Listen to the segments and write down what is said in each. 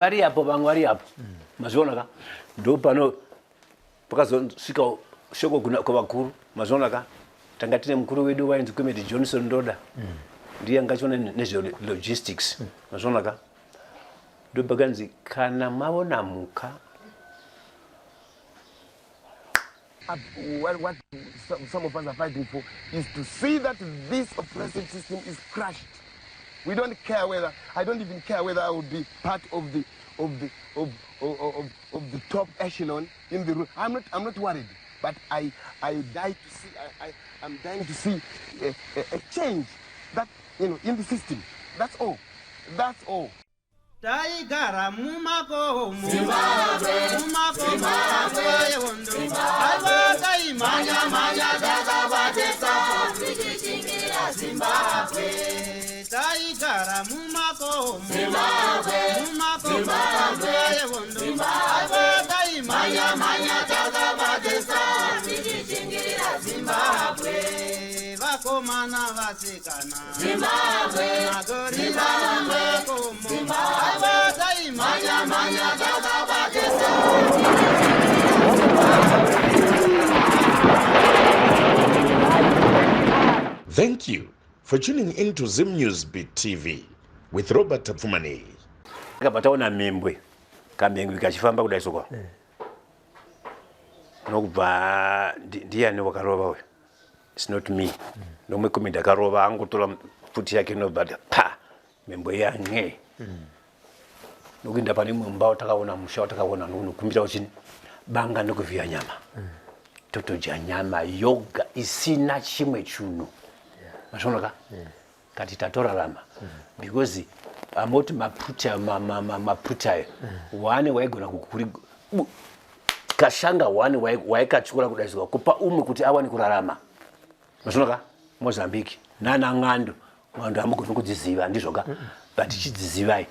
Vari apo vamwe vari apo. Mazviona ka? Ndo pano pakazosvika shoko kuna kuvakuru. Mazviona ka? Tanga tine mukuru wedu wainzi Comrade Johnson Ndoda. Ndiye anga achiona nezve logistics. Mazviona ka? Ndo pakanzi kana maona mhuka What some of us are fighting for is to see that this oppressive system is crushed. We don't care whether, I don't even care whether I will be part of the, of the, of, of, of, of the top echelon in the room. I'm not worried, but I die to see, I'm dying to see a change that, you know, in the system. That's all. That's all. Taigara mumakomo, mumakomo nguva yehondo, aiwa taimhanya mhanya takabatisa tichichingira Zimbabwe. Taigara mumakomo, mumakomo nguva yehondo, aiwa taimhanya mhanya takabatisa tichichingira Zimbabwe. Vakomana vasikana, Zimbabwe, magorira mumakomo, aiwa taimhanya mhanya takabatisa. Thank you for tuning in to Zim News Beat TV with Robert Tapfumaneyi. Takabva taona mhembwe, kamhengwe kachifamba kudai sokwa. Nokubva ndiyani wakarova uyu? It's not me. Nomwe comedy akarova angotora pfuti yake inobva pa mhembwe iya nge. Nokuenda pane imwe mumba watakaona musha watakaona nokunokumbira uchini banga nokuvhiya nyama. Totodya nyama yoga isina chimwe chunhu. Mazviona ka? Kati tatorarama because amoti maputi ayo maputi ayo one waigona kukuri kashanga one waikatyora kudaizwa kupa umwe kuti awane kurarama. Mazviona ka? Mozambique nana n'ando n'ando hamugoni kudziziva ndizvoka but chidzizivai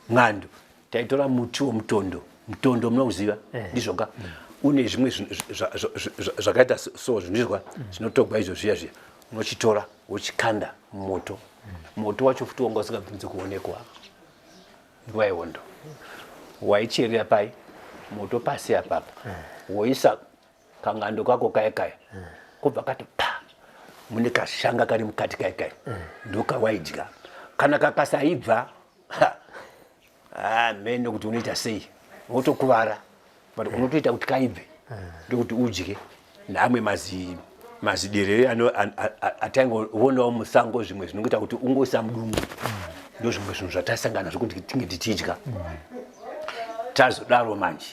n'ando taitora muti womutondo mutondo munouziva ndizvoka une zvimwe zvakaita so zvinizwa zvinotogwa izvo zviya zviya unochitora wochikanda mumoto moto wacho futi wanga usingabvumidzi kuonekwa nguva yehondo waicherera pai moto pasi apapa woisa kangando kako kaya kaya kobva kati pa mune kashanga kari mukati kaya kaya ndokawaidya kana kakasaibva mene kuti unoita sei wotokuvara but unotoita kuti kaibve ndokuti udye naamwe mazi maziderere ataingoonawo musango zvimwe zvinongoita kuti ungoisa mudumbu ndo zvimwe zvinhu zvatasangana zvokuti tinge tichidya tazodaro manje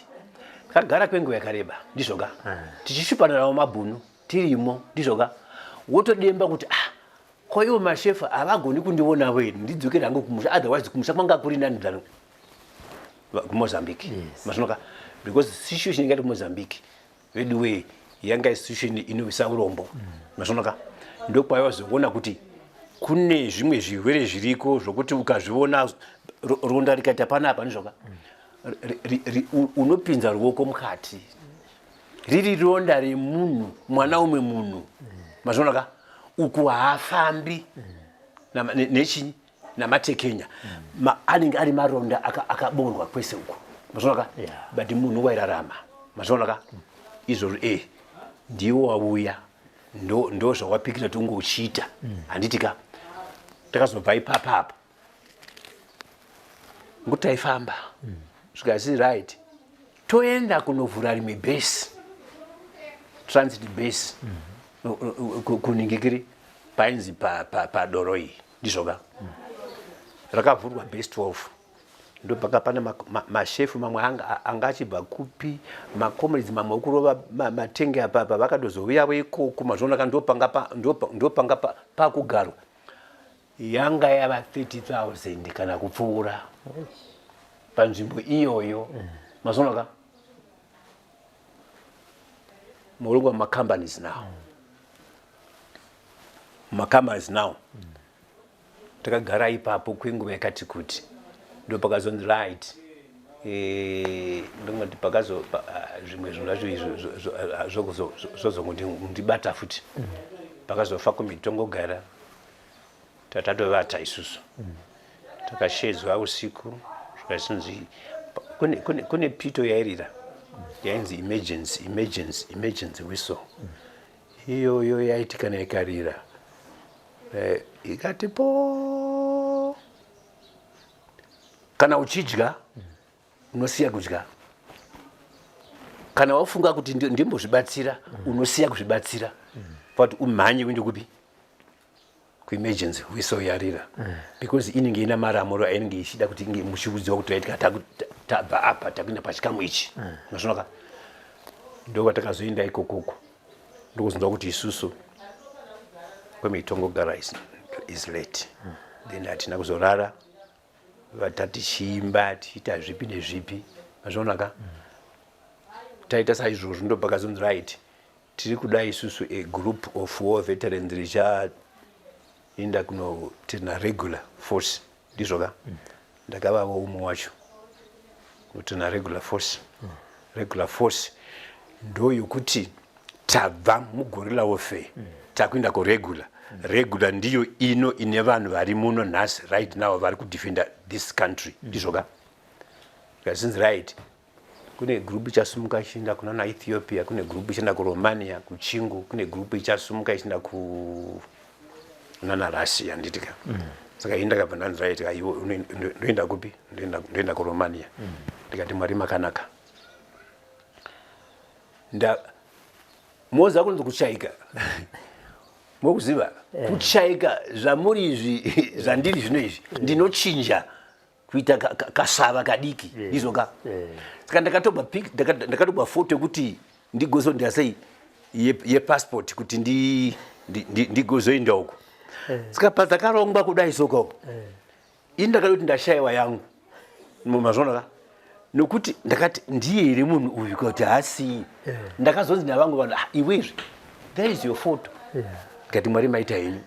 takagara kwenguva yakareba ndizvoka tichishupanirawo mabhunu tirimo ndizvoka wotodemba kuti ah ko ivo mashefu havagoni kundionavo here ndidzokere hangu kumusha otherwise kumusha kwanga kuri nani than kuMozambique. Mazvinoka because situation inga iri kuMozambique veduwee yanga situation inovisa urombo. Mazvinoka ndokwaiwazoona kuti kune zvimwe zvirwere zviriko zvokuti ukazviona ronda rikaita panapa ndizvoka unopinza ruoko mukati riri ronda remunhu mwana umwe munhu. Mazvinoka uku haafambi nechinyi namatekenya anenge ari maronda akaborwa kwese uku. Mazvinoka but munhu wairarama. Mazvinoka izvozvo ndiwo wauya ndo zvawapikira kuti unge uchiita. Handiti ka takazobva ipapa apo ngokuti taifamba zvikasi right toenda kunovhura rimwe base transit base kuningikiri painzi padoro iyi ndizvoka rakavhurwa base 12 ndopaka pane mashefu mamwe anga achibva kupi macomrades mamwe okurova matenge apapa vakatozouya ikoko mazviona ka ndopanga pakugarwa yanga yava 30,000 kana kupfuura panzvimbo iyoyo. Mazviona ka murungwa macompanies now macompanies now takagara ipapo kwenguva yakati kuti ndopakazonzi right ndongoti pakazo zvimwe zvinhu zvacho izvo zvozongondibata futi pakazofa kumitongogara tatatovata isusu takashedzwa usiku zvikasinzi Kune, kune, kune pito yairira yainzi emergency, emergency, emergency whistle. Iyoyo yaiti kana ikarira, ikati po, kana uchidya unosiya kudya, kana wafunga kuti ndimbozvibatsira, unosiya kuzvibatsira kuti umhanye kuende kupi? Kuemergency whistle yarira, because inenge ina maramuro ainenge ichida kuti inge muchiudziwa kuti raitika, tabva apa takuenda pachikamu ichi. Mazvinoka ndo kwatakazoenda ikokoko, ndokuzonzwa kuti isusu kwemitongogara is late. Then hatina kuzorara, vatatichiimba, tichiita zvipi nezvipi. Mazvionaka, taita saizvozvo, ndo pakazonzi right, tiri kuda isusu a group of war veterans richaenda kunotraina regular force. Ndizvoka, ndakavavo umwe wacho kunotraina regular force. Regular force ndo yokuti tabva muguerrilla warfare, takuenda kuregular. Regular ndiyo ino ine vanhu vari muno nhasi, right now, vari kudefenda this country. Ndizvoka, zikazinzi right, kune group ichasumuka ichienda kuna naEthiopia, kune group ichienda kuRomania kuchingu, kune group ichasumuka ichienda kunana Russia, nditika. Saka ini ndakabva ndanzi right, aiwo ndoenda kupi? Ndoenda kuRomania. Ndikati Mwari makanaka. Nda moza kunzi kuchaika, mokuziva kuchaika zvamuri izvi, zvandiri zvino izvi, ndinochinja kuita kasava kadiki. Ndizvoka, saka ndakatobva ndakatobva foto yekuti ndigozondira sei yepassport kuti ndigozoenda uko. Saka patakarongwa kudai soko, ini ndakada kuti ndashayiwa yangu, mazvona ka, nokuti ndakati ndiye here munhu uyu kuti haasii. Ndakazonzi navangu vanhu, "Ah, iwezve, there is your photo." Ndikati Mwari maita henyu,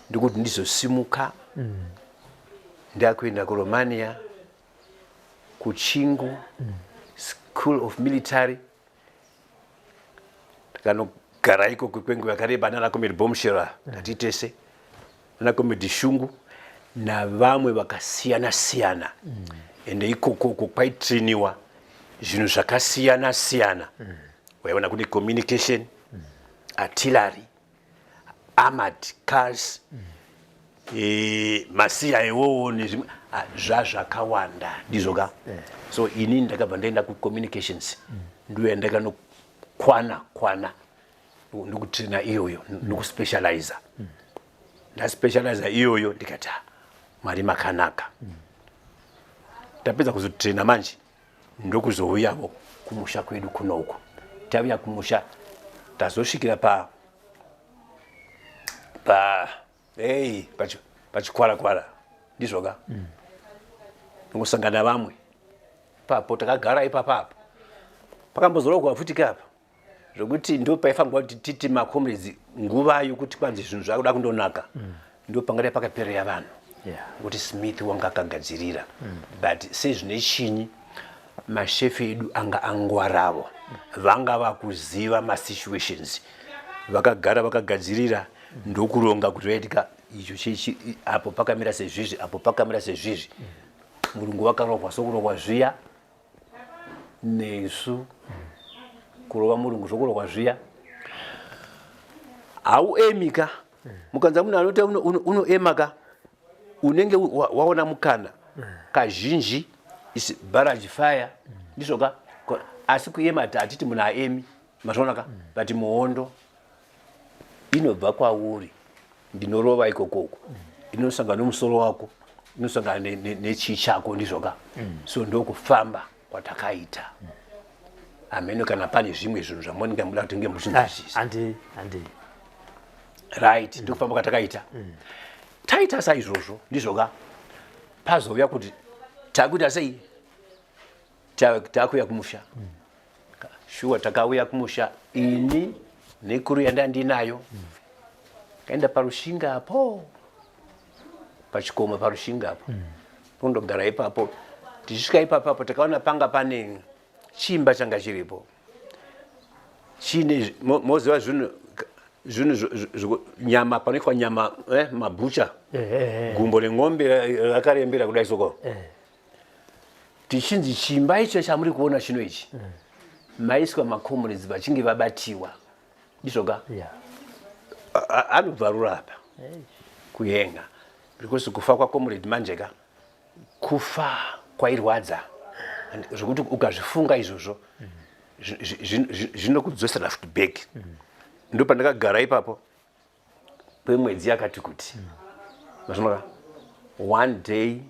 ndikuti ndizosimuka ndakuenda kuRomania, kuchingu School of Military. Ndakanogara ikoko kwenguva yakareba nana Comrade Bomshera, ndati tese nana Comrade Shungu navamwe vakasiyana siyana. Ende ikokoko kwaitrainiwa zvinhu zvakasiyana siyana. Waiona kune communication, artillery, armored cars, masiya iwowo nezvimwe zvazvakawanda. Ndizvoka, so ini ndakabva ndaenda kucommunications, ndiyo yandakanokwana kwana ndokutraina iyoyo, nokuspecializa. Ndaspecializa iyoyo, ndikati, "Ah, Mwari makanaka." Ndapedza kuzotraina manje, ndokuzouyawo kumusha kwedu kunoku. Tauya kumusha, tazosvikira pa ei pachikwarakwara. Ndizvoka, ndongosangana vamwe papo, takagara ipapapo, pakambozorogwa futi kapa zvokuti ndo paifanirwa kuti titi macomrades, nguva yokuti kwanzi zvinhu zvakuda kundonaka, ndo pangadai pakaperera vanhu, kuti Smith wanga akagadzirira. But sezvine chinyi, mashefu edu anga angwaravo, vanga vakuziva masituations, vakagara vakagadzirira ndokuronga kuti vaitika icho chichi, apo pakamira sezvizvi, apo pakamira sezvizvi. Murungu wakarohwa sokurohwa zviya, nesu kurova murungu zvokurohwa zviya. Hauemi ka, mukanza munhu anoti unoema ka, unenge waona mukana. Kazhinji is barrage fire. Ndizvo ka, asi kuema hatiti munhu aemi, mazvaona ka. But muhondo inobva kwauri, ndinorova ikokoko, inosangana nomusoro wako, inosangana nechii chako. Ndizvo ka. So ndokufamba kwatakaita. Hameno kana pane zvimwe zvinhu zvamunenge muda kuti nge muchinzwisisa. Handi, handi. Right, ndokufamba kwatakaita. Taita saizvozvo, ndizvo ka, pazouya kuti takuita sei, takuuya kumusha. Shuwa, takauya kumusha ini nekuru yandandinayo, kaenda paRushinga apo, pachikomo paRushinga apo, tondogara ipapo. Tichisvika ipapo apo, takaona panga pane chimba changa chiripo chine moziva zvinhu nyama, panoitwa nyama, mabhucha, gumbo remombe rakarembera kudai soko. Tichinzi chimba icho chamuri kuona chino ichi maiswa macomrades vachinge vabatiwa, ndizvoka? Yeah. Anobvarura apa kuyenga, because kufa kwacomrade manjeka kufa kwairwadza. And zvokuti ukazvifunga izvozvo zvinokudzosera futi back. Ndo pandakagara ipapo kwemwedzi yakati kuti. Mazvinoka, one day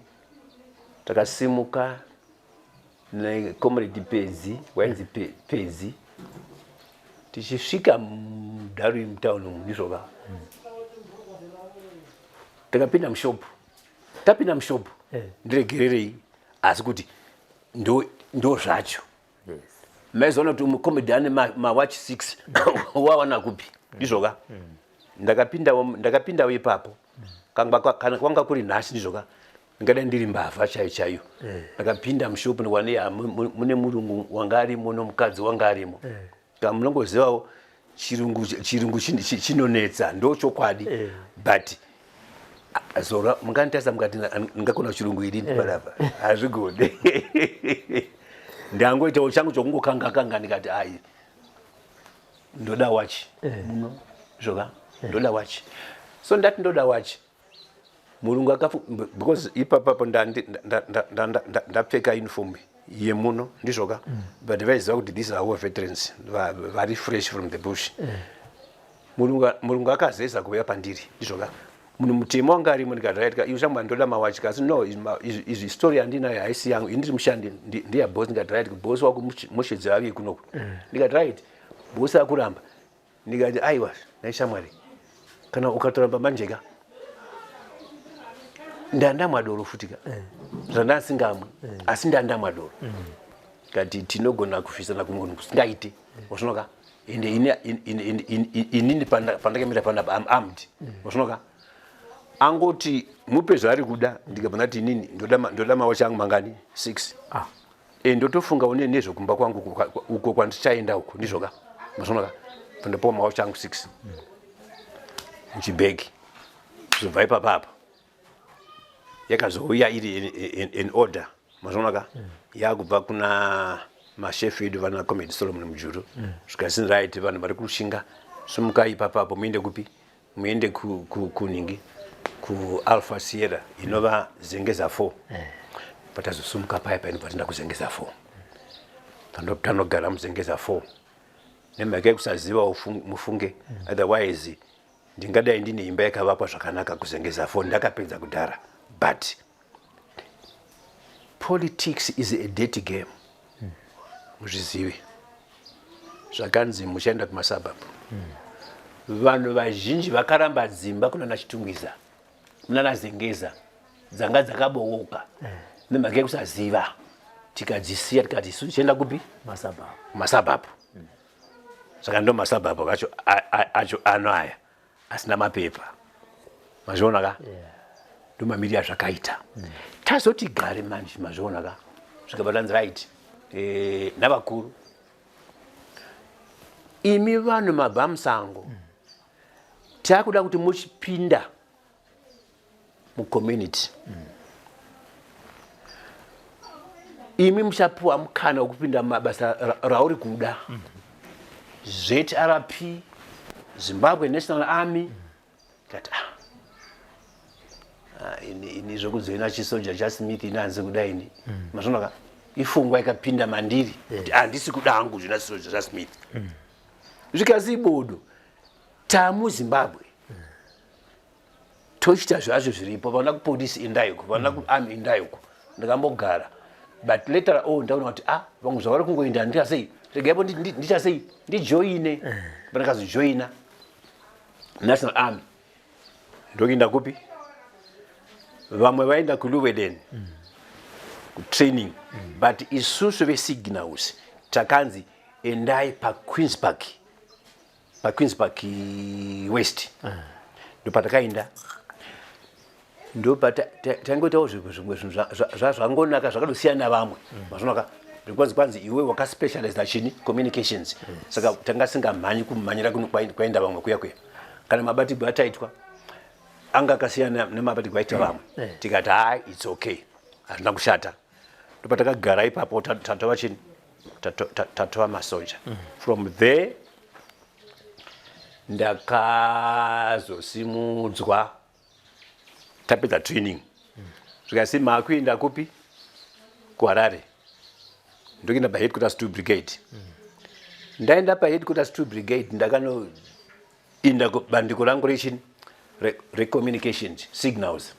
takasimuka necomrade Pedzi, wainzi Pedzi. Tichisvika muDarwin mutown umu, ndizvoka, takapinda mushopu. Tapinda mushopu, ndiregererei, asi kuti ndo zvacho. Maizoona kuti mucomedy ane mawatch 6 wawana kupi, ndizvoka? Ndakapindawo ipapo. Kana kwanga kuri nhasi, ndizvoka, ndingadai ndiri mbavha chaiyo chaiyo. Ndakapinda mushopu ndikwane mune murungu wanga arimo nomukadzi wanga arimo. Ka munongozivawo chirungu chinonetsa, ndo chokwadi. But zora munganditarisa mukati ndingakona chirungu idini panapa? Hazvigoni. Ndangoitawo changu chokungokanga kanga, ndikati, "Ai, ndoda wachi muno zvoka, ndoda wachi." So ndati ndoda wachi, murungu akafu, because ipapapo ndapfeka uniform yemuno, ndizvoka, but vaiziva kuti these are war veterans vari fresh from the bush. Murungu akazeza kuuya pandiri, ndizvoka, munhu mutema wanga arimo. Ndikati, "Right, iwe shamwa, ndoda mawachi." Kasi, "No, izvi story yandinayo haisi yangu, ini ndiri mushandi, ndiya boss." Ndikati, "Right, boss wako mushedzi ave kunoku." Ndikati, "Right, boss akuramba." Ndikati, "Aiwa, nai shamwari, kana ukatoramba manjeka, ndandamwa doro futika zvandasingamwi, asi ndandamwa doro." Kati tinogona kufisana kumwe kusingaite, wasvinoka. Ende inini pandakamira panapa, am armed, wasvinoka. Angoti mupe zvaari kuda, ndikabva ndati, "Inini ndoda mawachi angu mangani? 6." Ah. E, ndotofunga une nezvekumba kwangu uko kwandichaenda uko, ndizvoka, mazvinoka. Pandapiwa mawachi angu 6 muchibhegi. Zvobva ipapapa yakazouya iri in order, mazvinoka, yakubva kuna mashefu edu vana Comrade Solomon Mujuru. Zvikasi, "Right, vanhu vari kushinga, sumukai ipapapo muende kupi? Muende kuningi, kuAlpha Sierra, inova Zengeza 4." Patazosumuka paya painobva tenda kuZengeza 4, tanogara muZengeza 4 nemhaka yekusaziva mufunge. Otherwise ndingadai ndine imba yakavakwa zvakanaka kuZengeza 4, ndakapedza kudhara. But politics is a dirty game, muzvizive. Zvakanzi muchaenda kumasuburbs. Vanhu vazhinji vakaramba dzimba kunana Chitungwiza, munana Zengeza, dzanga dzakabowoka nemhaka yekusaziva. Tikadzisiya, tikati isu tichienda kupi? Masuburbs. Masuburbs. Saka ndo masuburbs acho acho ano aya asina mapepa, mazviona ka? Ndo mamiriro azvakaita. Tazoti gare manje, mazviona ka, zvikabva tanzi, "Right, navakuru, imi vanhu mabva musango, takuda kuti muchipinda mucommunity. Imi muchapiwa mukana wekupinda mumabasa rauri kuda, ZRP, Zimbabwe National Army." Kati, "Ah, ah, ini zvekuzoina chisoja chaSmith ini hanzi kuda ini." Mazvinoka, ifungwa ikapinda mandiri kuti handisi kuda hangu zvina chisoja chaSmith. Zvikazi, "Bodo, tamuZimbabwe, tochita zvazvo zviripo. Vana kupolisi endayiko, vana kuarmy endayiko." Ndakambogara, but later on ndaona kuti, ah, vamwe zvavari kungoenda, ndichasei? Regaipo ndichasei, ndijoine. Pandakazojoina National Army, ndokuenda kupi? Vamwe vaenda kuLuweden kutraining, but isusu vesignals takanzi endai paQueens Park, paQueens Park West. Ndopatakaenda, ndopatangoitawo zvimwe zvinhu zvazvangonaka, zvakadosiyana navamwe, mazvonaka, because kwanzi iwe wakaspecializa chini? Communications. Saka tanga singamhanyi kumhanyira kwaenda vamwe kuya kuya. Kana mabatirwo ataitwa anga akasiyana nemabatirwo aita vamwe. Tikati, "Hai, it's okay, hazvina kushata." Ndopatakagara ipapo, tatova chini, tatova masoja. From there ndakazosimudzwa tapedza training, zvikasi maakuenda kupi? KuHarare. Ndokuenda paHeadquarters 2 Brigade. Ndaenda paHeadquarters 2 Brigade, ndakanoinda kubandiko rangu rechini, recommunications, signals.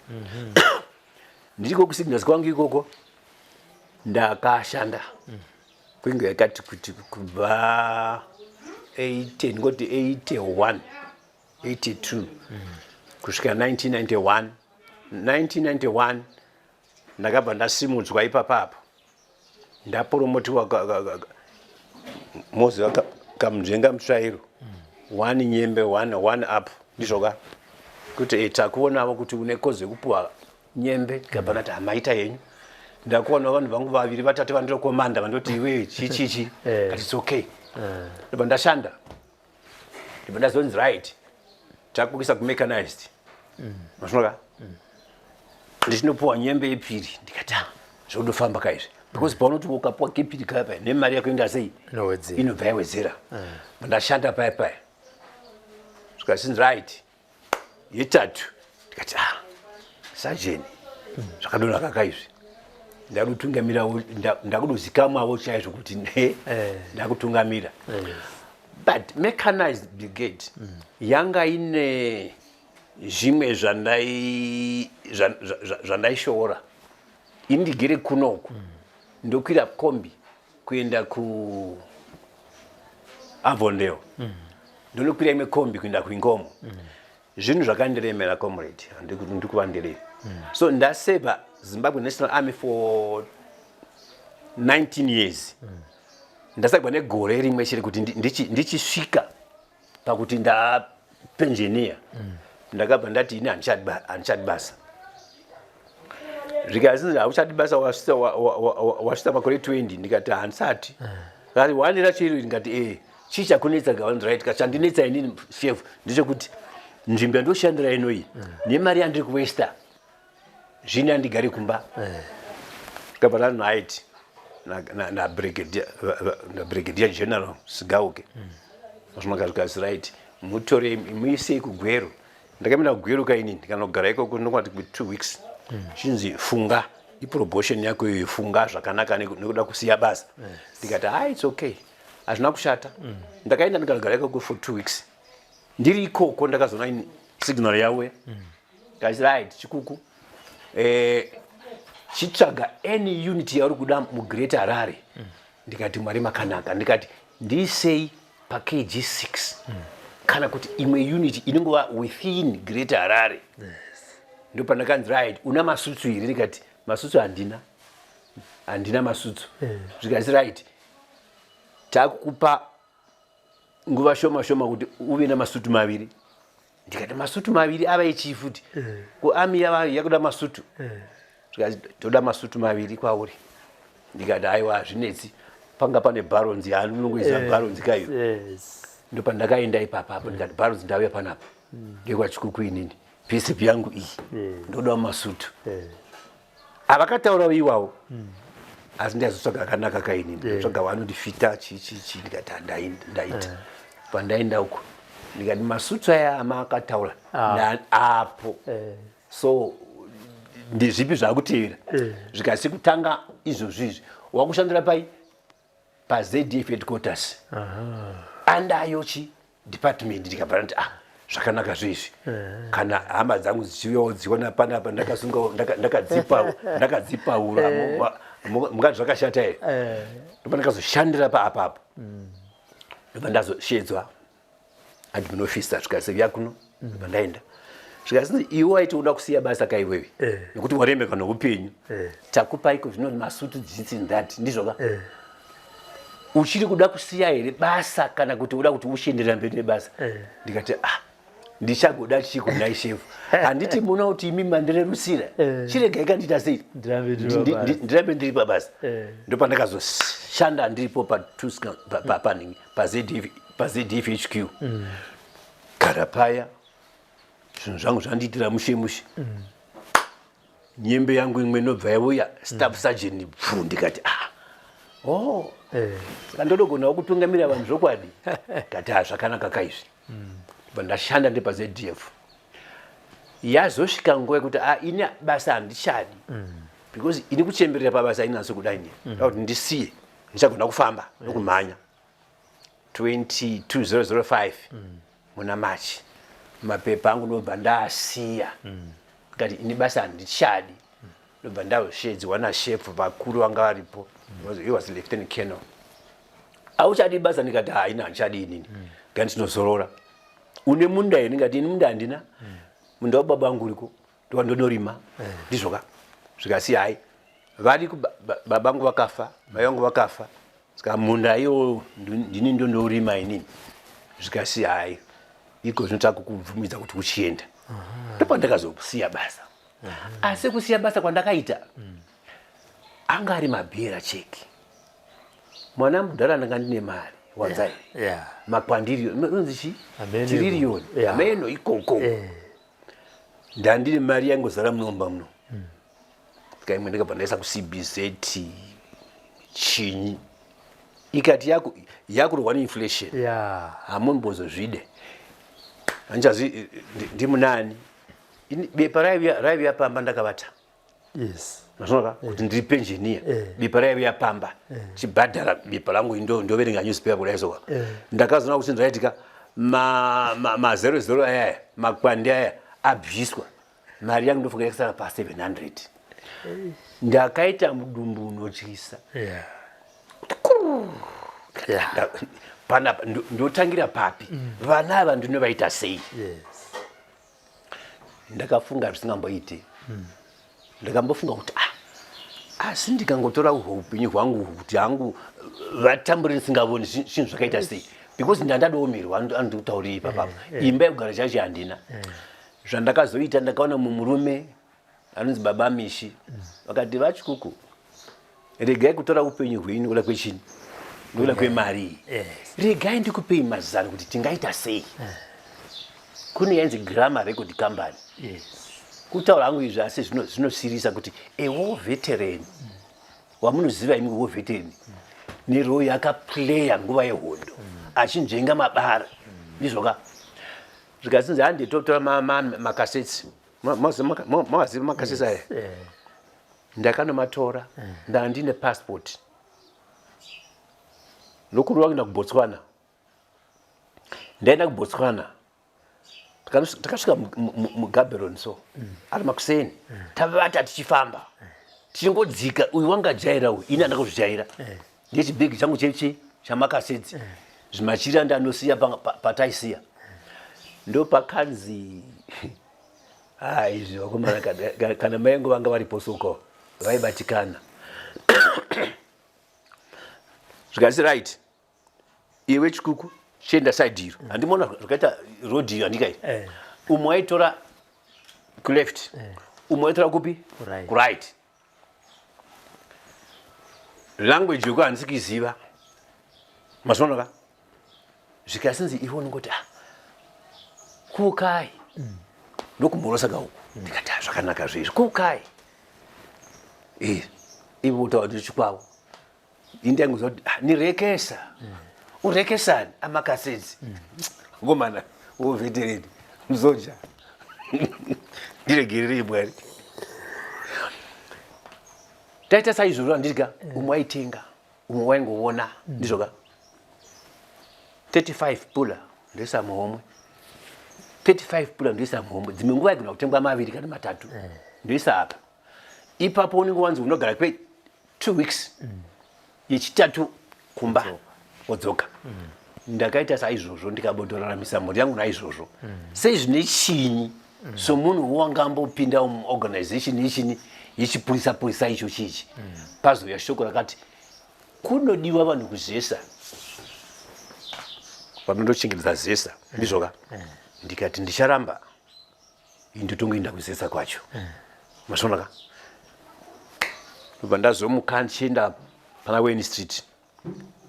Ndiriko kusignals kwangu ikoko ndakashanda kwinge yakati kuti kubva 80, ngoti 81, 82 kusvika 1991. 1991 ndakabva ndasimudzwa ipapapo, ndapromotiwa. Moziva kamunzvenga mutsvairo, one nyembe, one, one up, ndizvoka kuti takuonavo kuti une kodzo yekupuwa nyembe. Tikabva ndati, "Hamaita yenyu, ndakuonawo vanhu vangu vaviri vatatu vandirokomanda, vandoti iwe chichichi." Kati, "It's okay." Ndobva ndashanda, ndobva ndazonzi, "Right, takuisa kumechanized." Mazvinoka ndichinopuwa nyembe yepiri. Ndikati, "Ah, zvokudofamba kaizvi," because paunoti ukapuwa kepiri kaya paya, nemari yako inoita sei? Inowedzera. Inobva yawedzera. Ndashanda paya paya, zvikasinzi, "Right, yetatu." Ndikati, "Ah, sajeni, zvakadonaka kaizvi, ndakutungamirawo, ndakudozikamwawo chaizvo kuti ne ndakutungamira." But mechanized brigade yanga ine zvimwe zvandaishoora. Ini ndigere kunoku, ndokwira kombi kuenda ku Avondale, ndonokwira imwe kombi kuenda kuInkomo. Zvinhu zvakandiremera, comrade, ndikuvandirei. So ndaseva Zimbabwe National Army for 19 years, ndasagwa negore rimwe chete kuti ndichisvika pakuti ndapenjeniya. Ndakabva ndati, "Ini handichadi basa." Zvikanzi, "Hauchadi basa? Wasvitsa makore 20." Ndikati, "Handisati." Kati, "Wanira chiro?" Ndikati, "E, chii chakunetsa?" Right, chandinetsa inini, chef, ndechekuti nzvimbo yandoshandira inoyi nemari yandiri kuwesta, zvini handigari kumba. Tikabva tanight naBrigadier General Sigauke. Zvimakazvikasi, "Right, mutore muisei kuGweru." Ndakamira kuGweru kainini, ndikanogara ikoko ndokwati 2 weeks. Chinzi, "Funga ipromotion yako iyoyo, funga zvakanaka nekuda kusiya basa." Ndikati, "Hai, it's okay, hazvina kushata." Ndakaenda ndikanogara ikoko for 2 weeks. Ndiri ikoko ndakazoona signal yauya kati, "Right, Chikuku, chitsvaga any unit yauri kuda muGreater Harare." Ndikati, "Mwari makanaka." Ndikati, "Ndiisei paKG 6 kana kuti imwe unit inongova within Greater Harare." Ndopandakanzi, "Right, una masutsu here?" Ndikati, "Masutsu handina, handina masutsu." Zvikati, "Right, takukupa nguva shoma shoma kuti uve namasutu maviri." Ndikati, "Masutu maviri ava echii futi? Kuarmy yava yakuda masutu?" Zvikati, "Toda masutu maviri kwauri." Ndikati, "Aiwa, hazvinetsi, panga pane bharonzi yaanongoisa bharonzi kayo." Ndopandakaenda ipapapo, ndikati, "Bharonzi, ndauya panapa ndekwaChikuku inini, payslip yangu iyi, ndodawo masutu." Havakataurawo iwawo, asi ndazotsvaga akanaka kainini, ndotsvaga vanondifita chii chii chii. Ndikati, "Ndaita." Pandaenda uko ndikati, "Masutu aya amakataura apo, so ndezvipi zvakutevera?" Zvikasi, "Kutanga izvozvo izvi wakushandira pai paZDF headquarters andayo chi department." Ndikabva ndati, "Ah, zvakanaka zvezvi, kana hama dzangu dzichiuyawo dziona panapa ndakasunga, ndakadzipaura, mungati zvakashata here?" Ndopa ndakazoshandira paapapo, ndobva ndazoshedzwa admin officer, zvikasi, "Uya kuno." Ndobva ndaenda, zvikasi, "Iwe waiti uda kusiya basa kaiwewe nekuti waremeka noupenyu, takupaiko zvinoti masutu this and that, ndizvoka? Uchiri kuda kusiya here basa kana kuti uda kuti uchienderera mberi nebasa?" Ndikati, "Ah, ndichagoda chiko nhai shefu? Handiti muna kuti imi mandirerusira? Chiregai kandiita sei?" Ndirambe ndiri pabasa. Ndirambe ndiri pabasa. Ndopandakazoshanda ndiripo paningi paZDF HQ. Gara paya, zvinhu zvangu zvandiitira mushe mushe. Nyembe yangu imwe inobva yauya, staff sergeant pfu. Ndikati, "Ah, oh, saka ndodogonawo kutungamira vanhu zvokwadi." Ndikati, "Ah, zvakanaka kaizvi." Bva ndashanda ndi paZDF. Yazosvika nguva yekuti, ah, ini basa handichadi, because ini kuchemberera pabasa inatso kudai ni kuti ndisiye, ndichagona kufamba nokumhanya. 22005 muna March, mapepa angu ndobva ndaasiya. Ndikati, "Ini basa handichadi." Ndobva ndashedzwa nashefu vakuru vanga varipo. He was lieutenant colonel. "Auchadi basa?" Ndikati, "Haina, handichadi inini, ngandinozorora. Une munda here?" Ndikati, "Ini munda handina, munda wababa vangu uriko, ndova ndonorima." Ndizvoka zvikasi, hai, vari baba vangu vakafa, mai vangu vakafa, saka munda iwo ndini ndondorima inini. Zvikasi, hai, iko zvino takukubvumidza kuti uchienda. Ndopandakazosiya basa. Asi kusiya basa kwandakaita anga ari mabearer cheque, mwana mudhara. Ndanga ndine mari wanzai makwandiri unonzi chi Ameno. tiririyoni. Ameno ikoko. Ndandine mari yangozara munomba muno. Saka imwe ndikabva ndaisa kuCBZ chinyi, ikati yakurwa neinflation. Hamumbozozvide, handichazi ndimunani. Bepa raiuya pamba ndakavata. Mazvinoka kuti ndiri pensioner. Bepa raiuya pamba, chibhadhara bepa langu, ndoverenga newspaper kudai soka. Ndakazoona kuti zvaitika, mazero zero ayaya, makwandi aya abviswa, mari yangu ndofunga yakasara pa700. Ndakaita mudumbu unotyisa. Panapa ndotangira papi? Vana ava ndinovaita sei? Ndakafunga zvisingamboiti. Ndakambofunga kuti, ah, asi ndikangotora upenyu hwangu kuti hangu vatambure ndisingavoni zvinhu zvakaita sei? Because ndandadoomerwa, andikutauriri ipapapo, imba yekugara chacho handina. Zvandakazoita, ndakaona mumurume anonzi Baba Mishi, vakati, "VaChikuku, regai kutora upenyu hwenyu nokuda kwechini, nokuda kwemari iyi. Regai ndikupei mazano kuti tingaita sei." Kune yainzi Grammar Record Company. Kutaura hangu izvi, asi zvinosirisa kuti a war veteran wamunoziva imi, war veteran nerole yakaplaya nguva yehondo, achinzvenga mabara, ndizvoka. Zvikazinzi, "Hande totora makasets." Mawaziva makasets aya? Ndakanomatora. Ndaa ndine passport nokurova kuenda kuBotswana. Ndaenda kuBotswana, takasvika muGaborone so ari makuseni, tavata tichifamba, tichingodzika. Uyu wanga jaira uyu, ini handakuzvijaira. Ndechibhegi changu chechi chamakasetsi, zvimachira ndanosiya pataisiya. Ndopakanzi, ha, izvi vakomana, kana mai vangu vanga varipo soko vaibatikana. Zvikasi, "Right, iwe Chikuku, chienda side iro." Handimona zvakaita road iyo, handika umwe waitora kuleft, umwe waitora kupi? Kuright. Kuright. Language yoko handisi kuiziva, mazvinonoka. Zvikasinzi, iwe unongoti, "Ah, kukai," ndokumhorosa kauku. Ndikati, "Ah, zvakanaka zvezvi, kukai." Ivo utaura kuti chikwavo, indangoziva kuti, ah, nirekesa urekesani amakasetsi ngomana war veteran musoja. Ndiregererei Mwari. Taita saizvozvo, handidya. Umwe waitenga, umwe waingoona, ndizvoka. 35 pula ndoisa muhomwe, 35 pula ndoisa muhomwe. Dzimwe nguva aigona kutengwa maviri kana matatu, ndoisa apa. Ipapo unenge wanzi unogara kwe 2 weeks, yechitatu kumba wodzoka. Ndakaita saizvozvo, ndikabotoraramisa mhuri yangu naizvozvo. Sei zvine chinyi somunhu wangambopinda muorganization yechini, yechipurisa purisa icho chichi, pazouya shoko rakati kunodiwa vanhu kuZESA, vanondochengetedza ZESA, ndizvoka. Ndikati ndicharamba, ndotongoenda kuZESA kwacho, mazvionaka. Ndobva ndazomuka ndichienda pana Wayne Street.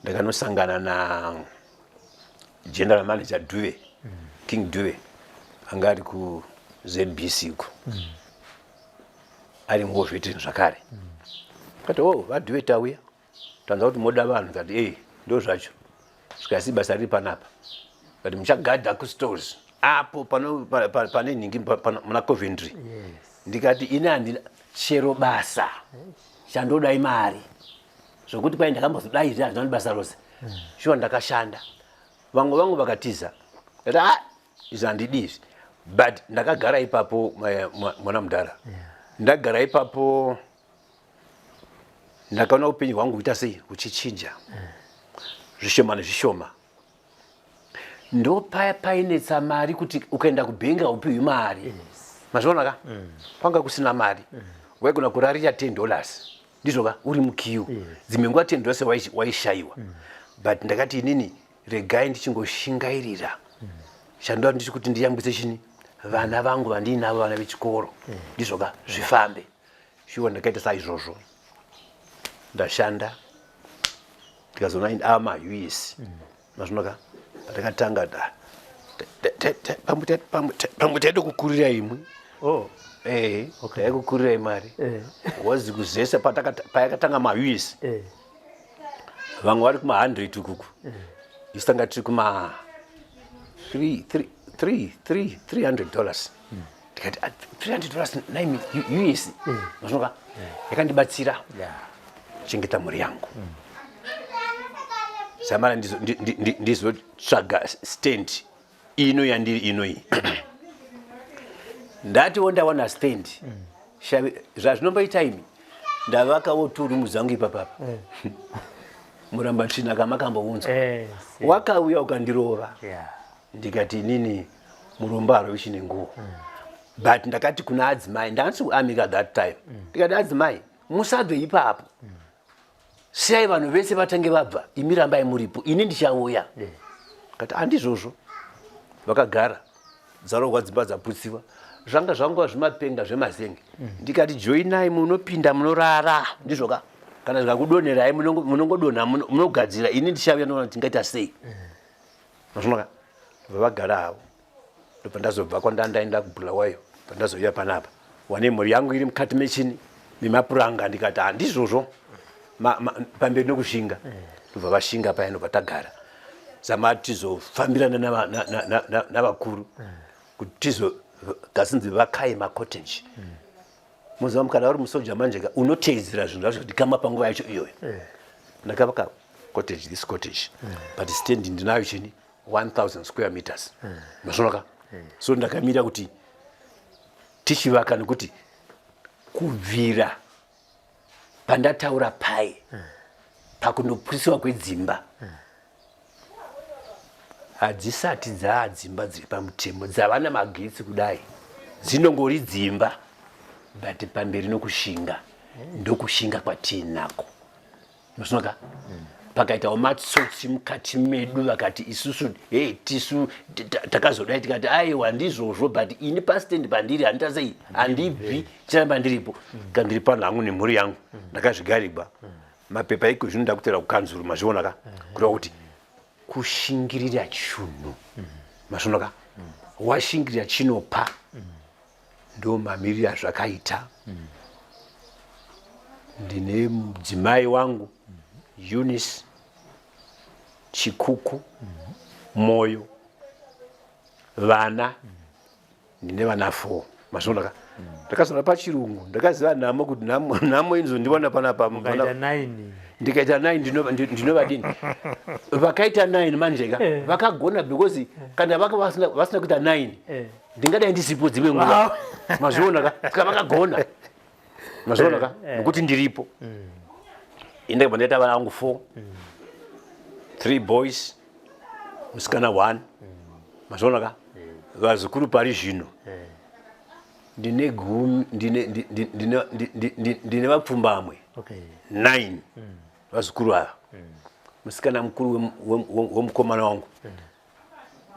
Ndakanosangana na general manager Duve, King Duve, anga ari kuZBC uko. Ari muwar veteran zvakare. Kati, "Oh, vaDhuve, tauya, tanzwa kuti moda vanhu." Kati, "Ei, ndo zvacho." Zvikasi basa riri panapa, kati muchagadha kustores apo pane nhingi muna Coventry. Ndikati, "Ini handina chero basa, chandodai mari." Zvokuti kwai ndakambozodai izvi, hazvina basa rose. Shuwa ndakashanda, vamwe vangu vakatiza. Ndati, "A, izvi handidi izvi." But ndakagara ipapo, mwana mudhara, ndagara ipapo, ndakaona upenyu hwangu kuita sei, huchichinja zvishoma nezvishoma. Ndo paya painetsa mari, kuti ukaenda kubhengi haupiwi mari. Mazviona ka? Kwanga kusina mari. Waigona kurarira $10, ndizvo ka, uri muqueue. Dzimwe nguva $10 waishayiwa. But ndakati, "Inini regai ndichingoshingairira." Chandoda ndichi kuti ndiyambwise chini, vana vangu vandiinavo, vana vechikoro, ndizvo ka, zvifambe. Shuwa ndakaita saizvozvo. Ndashanda, ndikazoona ava maUS. Mazvinoka, patakatanga pamwe taida kukurira imwe. Eh, taikukurirai mari. Wazi kuzesa payakatanga maUS, vamwe vari kuma100 ukuku, isu tanga tiri kuma $300. Ndikati, "Ah, $300 naimi US." Mazvinoka, yakandibatsira chengeta mhuri yangu. Samara ndizotsvaga stand ino yandiri ino iyi. Ndatiwo ndawana stand. Zvazvinomboita imi, ndavakawo two rooms dzangu ipapapa. Muramba tsvina kamakambounzwa. Wakauya ukandirova. Ndikati, "Inini murombo harovi chine nguo." But ndakati kuna adzimai, ndandisi kuarmy that time, ndikati, "Adzimai, musabve ipapo. Siyai vanhu vese vatange vabva, imi rambai muripo, ini ndichauya." Kati handizvozvo. Vakagara, dzarogwa dzimba, dzaputsiwa, zvanga zvangova zvimapenga zvemazenge. Ndikati, "Joinai, munopinda, munorara, ndizvoka. Kana zvikakudonherai, munongodonha, munogadzira. Ini ndichauya, ndoona tingaita sei." Mazvinoka, vavagara havo. Ndobva ndazobva kwandandaenda kuBhulawayo, pandazouya panapa, wane mhuri yangu iri mukati mechini, memapuranga. Ndikati, "Handizvozvo, pamberi nokushinga." Ndobva vashinga paya, ndobva tagara. Zama tizofambirana navakuru kuti tizogasinzi vakai macottage. Muziva, kana uri musoja manje ka, unoteedzera zvinhu zvacho kuti kama panguva yacho iyoyo. Ndakavaka cottage, this cottage, but stand ndinayo chini, 1000 square meters. Mazvinoka, so ndakamira kuti tichivaka, nekuti kubvira pandataura pai pakundopwisiwa kwedzimba, hadzisati dzaa dzimba dziri pamutemo, dzava namagetsi kudai, dzinongori dzimba. But pamberi nokushinga, ndokushinga kwatiinako. Mazvinoka, pakaitawo matsotsi mukati medu, vakati isusu, hey, tisu takazodai. Tikati, "Aiwa, ndizvozvo, but ini pastand pandiri handita sei, handibvi, chiramba ndiripo." Ka ndiri pano hangu nemhuri yangu, ndakazvigarigwa mapepa iko zvino, ndakutera kukanzuru. Mazviona ka, kureva kuti kushingirira chunhu. Mazviona ka, washingirira chinopa. Ndo mamiriro azvakaita. Ndine mudzimai wangu, Eunice Chikuku Moyo, vana, ndine vana 4. Mazviona ka, ndakazoona pachirungu, ndakaziva nhamo, kuti nhamo inozondiwana panapa. Ukaita 9. Ndikaita 9, ndinovadini? Vakaita 9 manje ka, vakagona, because kana vaka vasina kuita 9, ndingadai ndisipo dzimwe nguva. Mazviona ka, saka vakagona. Mazviona ka, nekuti ndiripo. Indakabva ndaita vana vangu 4, 3 boys, musikana 1. Mazviona ka, vazukuru pari zvino ndine 10, ndine vapfumbamwe, 9 vazukuru ava. Musikana mukuru wemukomana wangu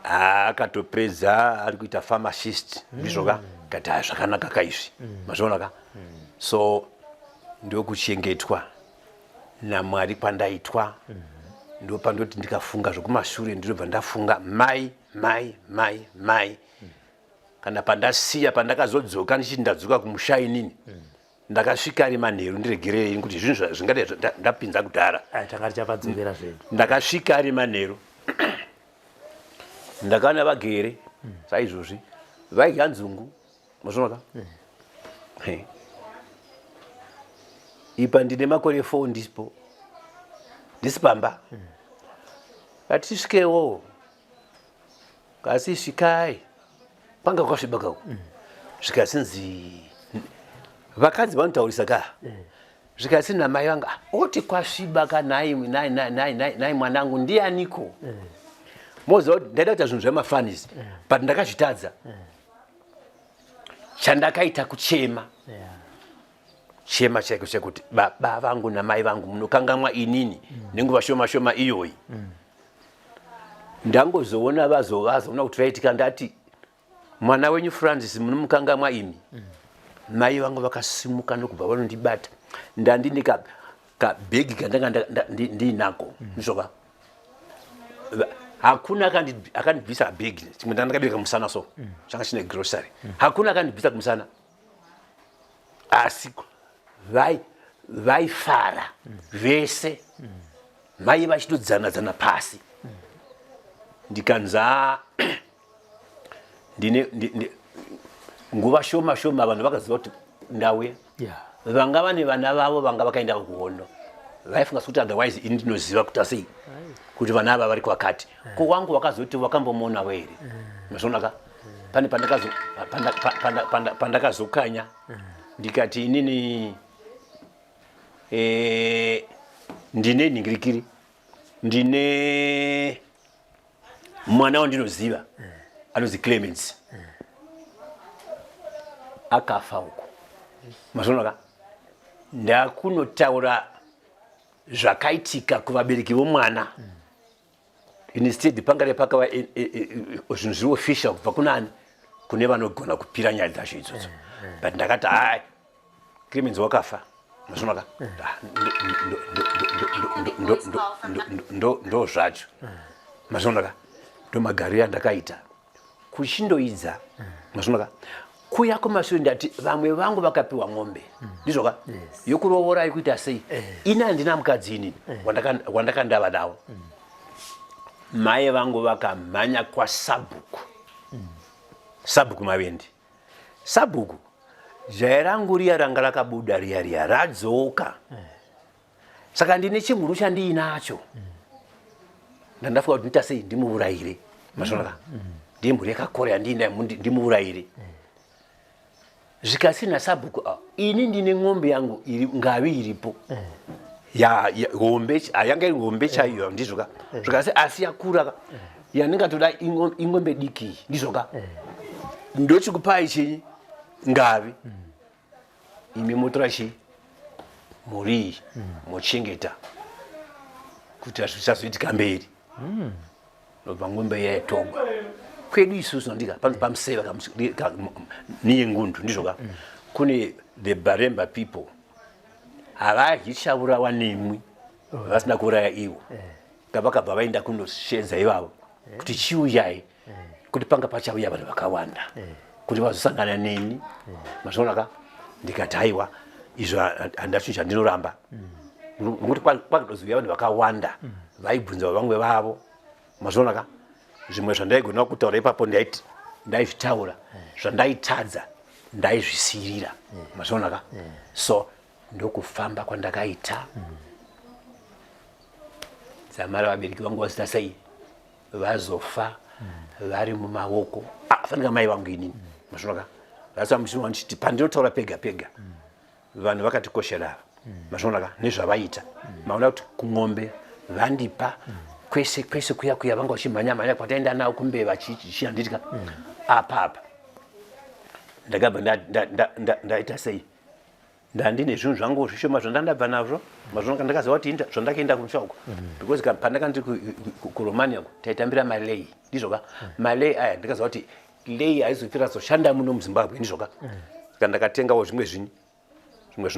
akatopedza, ari kuita pharmacist, ndizvo ka. Kati, "Ha, zvakanaka kaizvi." Mazviona ka, so ndokuchengetwa naMwari kwandaitwa. Ndopandoti ndikafunga zvokumashure, ndinobva ndafunga mai, mai, mai, mai. Kana pandasiya, pandakazodzoka ndichiti ndadzoka kumusha inini. Ndakasvika ari manheru, ndiregererei kuti zvinhu zvingadai ndapinza kudhara. Tanga tichapadzokera zvedu. Ndakasvika ari manheru, ndakaona vagere saizvozvi, vaidya nzungu, mazvonaka. Ipa ndine makore 4 ndisipo, ndisi pamba. Ngatisvikewo, kasi svikai, kwanga kwasviba kako. Zvikasinzi vakadzi vanotaurisa ka, zvikasi namai vanga oti kwasviba ka, nhai nhai nhai nhai nhai mwanangu, ndianiko? Moziva kuti ndaida kuita zvinhu zvemafanis, but ndakazvitadza. Chandakaita kuchema chema chaiko chekuti baba vangu namai vangu munokangamwa inini nenguva shoma shoma iyoyi. Ndangozoona vazoona kuti vaitika, ndati mwana wenyu Francis munomukangamwa imi. Mai vangu vakasimuka nokubva vanondibata. Ndandine kabhegi kandanga ndiinako, ndizvoka, hakuna akandibvisa bhegi. Chimwe ndandakabereka musana, so changa chine grocery. Hakuna akandibvisa kumusana, asi vaifara vese, mai vachitodzana-dzana pasi. Ndikanza ndine nguva shoma shoma vanhu vakaziva kuti ndauya. Vanga vane vana vavo vanga vakaenda kuhondo, vaifunga sekuti otherwise ini ndinoziva kuti asei kuti vana ava vari kwakati. Ko wangu wakazoti wakambomuonawo here? Mazvonaka, pane pandakazokanya ndikati inini ndine nhingirikiri, ndine mwana wandinoziva anonzi Clemens, akafa uko. Mazvonaka, ndakunotaura zvakaitika kuvabereki vomwana. Instead pangare pakava zvinhu zviri official kubva kunani, kune vanogona kupira nyaya dzacho idzodzo, but ndakati hai, Clemens wakafa. Mazvonaka, ndo zvacho. Mazvonaka, ndo magariro andakaita kuchindoidza. Mazvonaka, kuya kumashure ndati vamwe vangu vakapiwa ng'ombe, ndizvoka, yokuroora, yekuita sei. Ini handina mukadzi inini wandakandava nawo. Mai vangu vakamhanya kwasabhuku, sabhuku Mavendi. Sabhuku, jaya rangu riya ranga rakabuda riya riya radzoka, saka ndine chimhuru chandiinacho, ndandafunga kuti ndita sei, ndimuurayire. Mazvonaka, ndiye mhuri yakakora yandiinayo, ndimuurayire. Zvikasina sabhuku, ah, ini ndine ng'ombe yangu iri ngavi iripo ya hombe, yanga iri hombe chaiyo, ndizvoka. Zvikasi asi yakura ka, yandingatoda ing'ombe diki iyi, ndizvoka. Ndochikupai chinyi ngavi, imi motora chi mhuri iyi, mochengeta kuti zvisazoitika mberi. Nobva ng'ombe yaitogwa kwedu isusu, ndika pano pamuseva niyengundu, ndizvoka. Kune the Baremba people, havadyi chaurawa nemwi vasina kuuraya ivo. Vakabva vaenda kunoshedza ivavo kuti chiuyai, kuti panga pachauya vanhu vakawanda kuti vazosangana neni. Mazvionaka, ndikati haiwa, izvo handachinhu chandinoramba, nokuti kwakatozouya vanhu vakawanda vaibvunza vamwe vavo. Mazvionaka, zvimwe zvandaigona kutaura ipapo ndaiti ndaizvitaura, zvandaitadza ndaizvisiyirira. Mazvionaka, so ndokufamba kwandakaita dzamara vabereki vangu vazita sei vazofa vari mumaoko. Ah, fanika mai vangu inini. Mazvionaka, vasamuchiti pandinotaura pega pega, vanhu vakatikoshera ava. Mazvionaka, nezvavaita, maona kuti kung'ombe vandipa kwese kwese, kuya kuya vanga vachimhanya mhanya kwataenda nawo kumbeva chichianditika apa apa. Ndakabva ndaita sei, ndandine zvinhu zvangu zvishoma zvandandabva nazvo. Mazvonaka, ndakaziva kuti zvandakaenda kumusha uko, because pandaka ndiri kuRomania uko taitambira malei, ndizvoka. Malei aya ndikaziva kuti lei haizopfira zoshanda muno muZimbabwe, ndizvoka. Saka ndakatengawo zvimwe zvinhu, zvimwe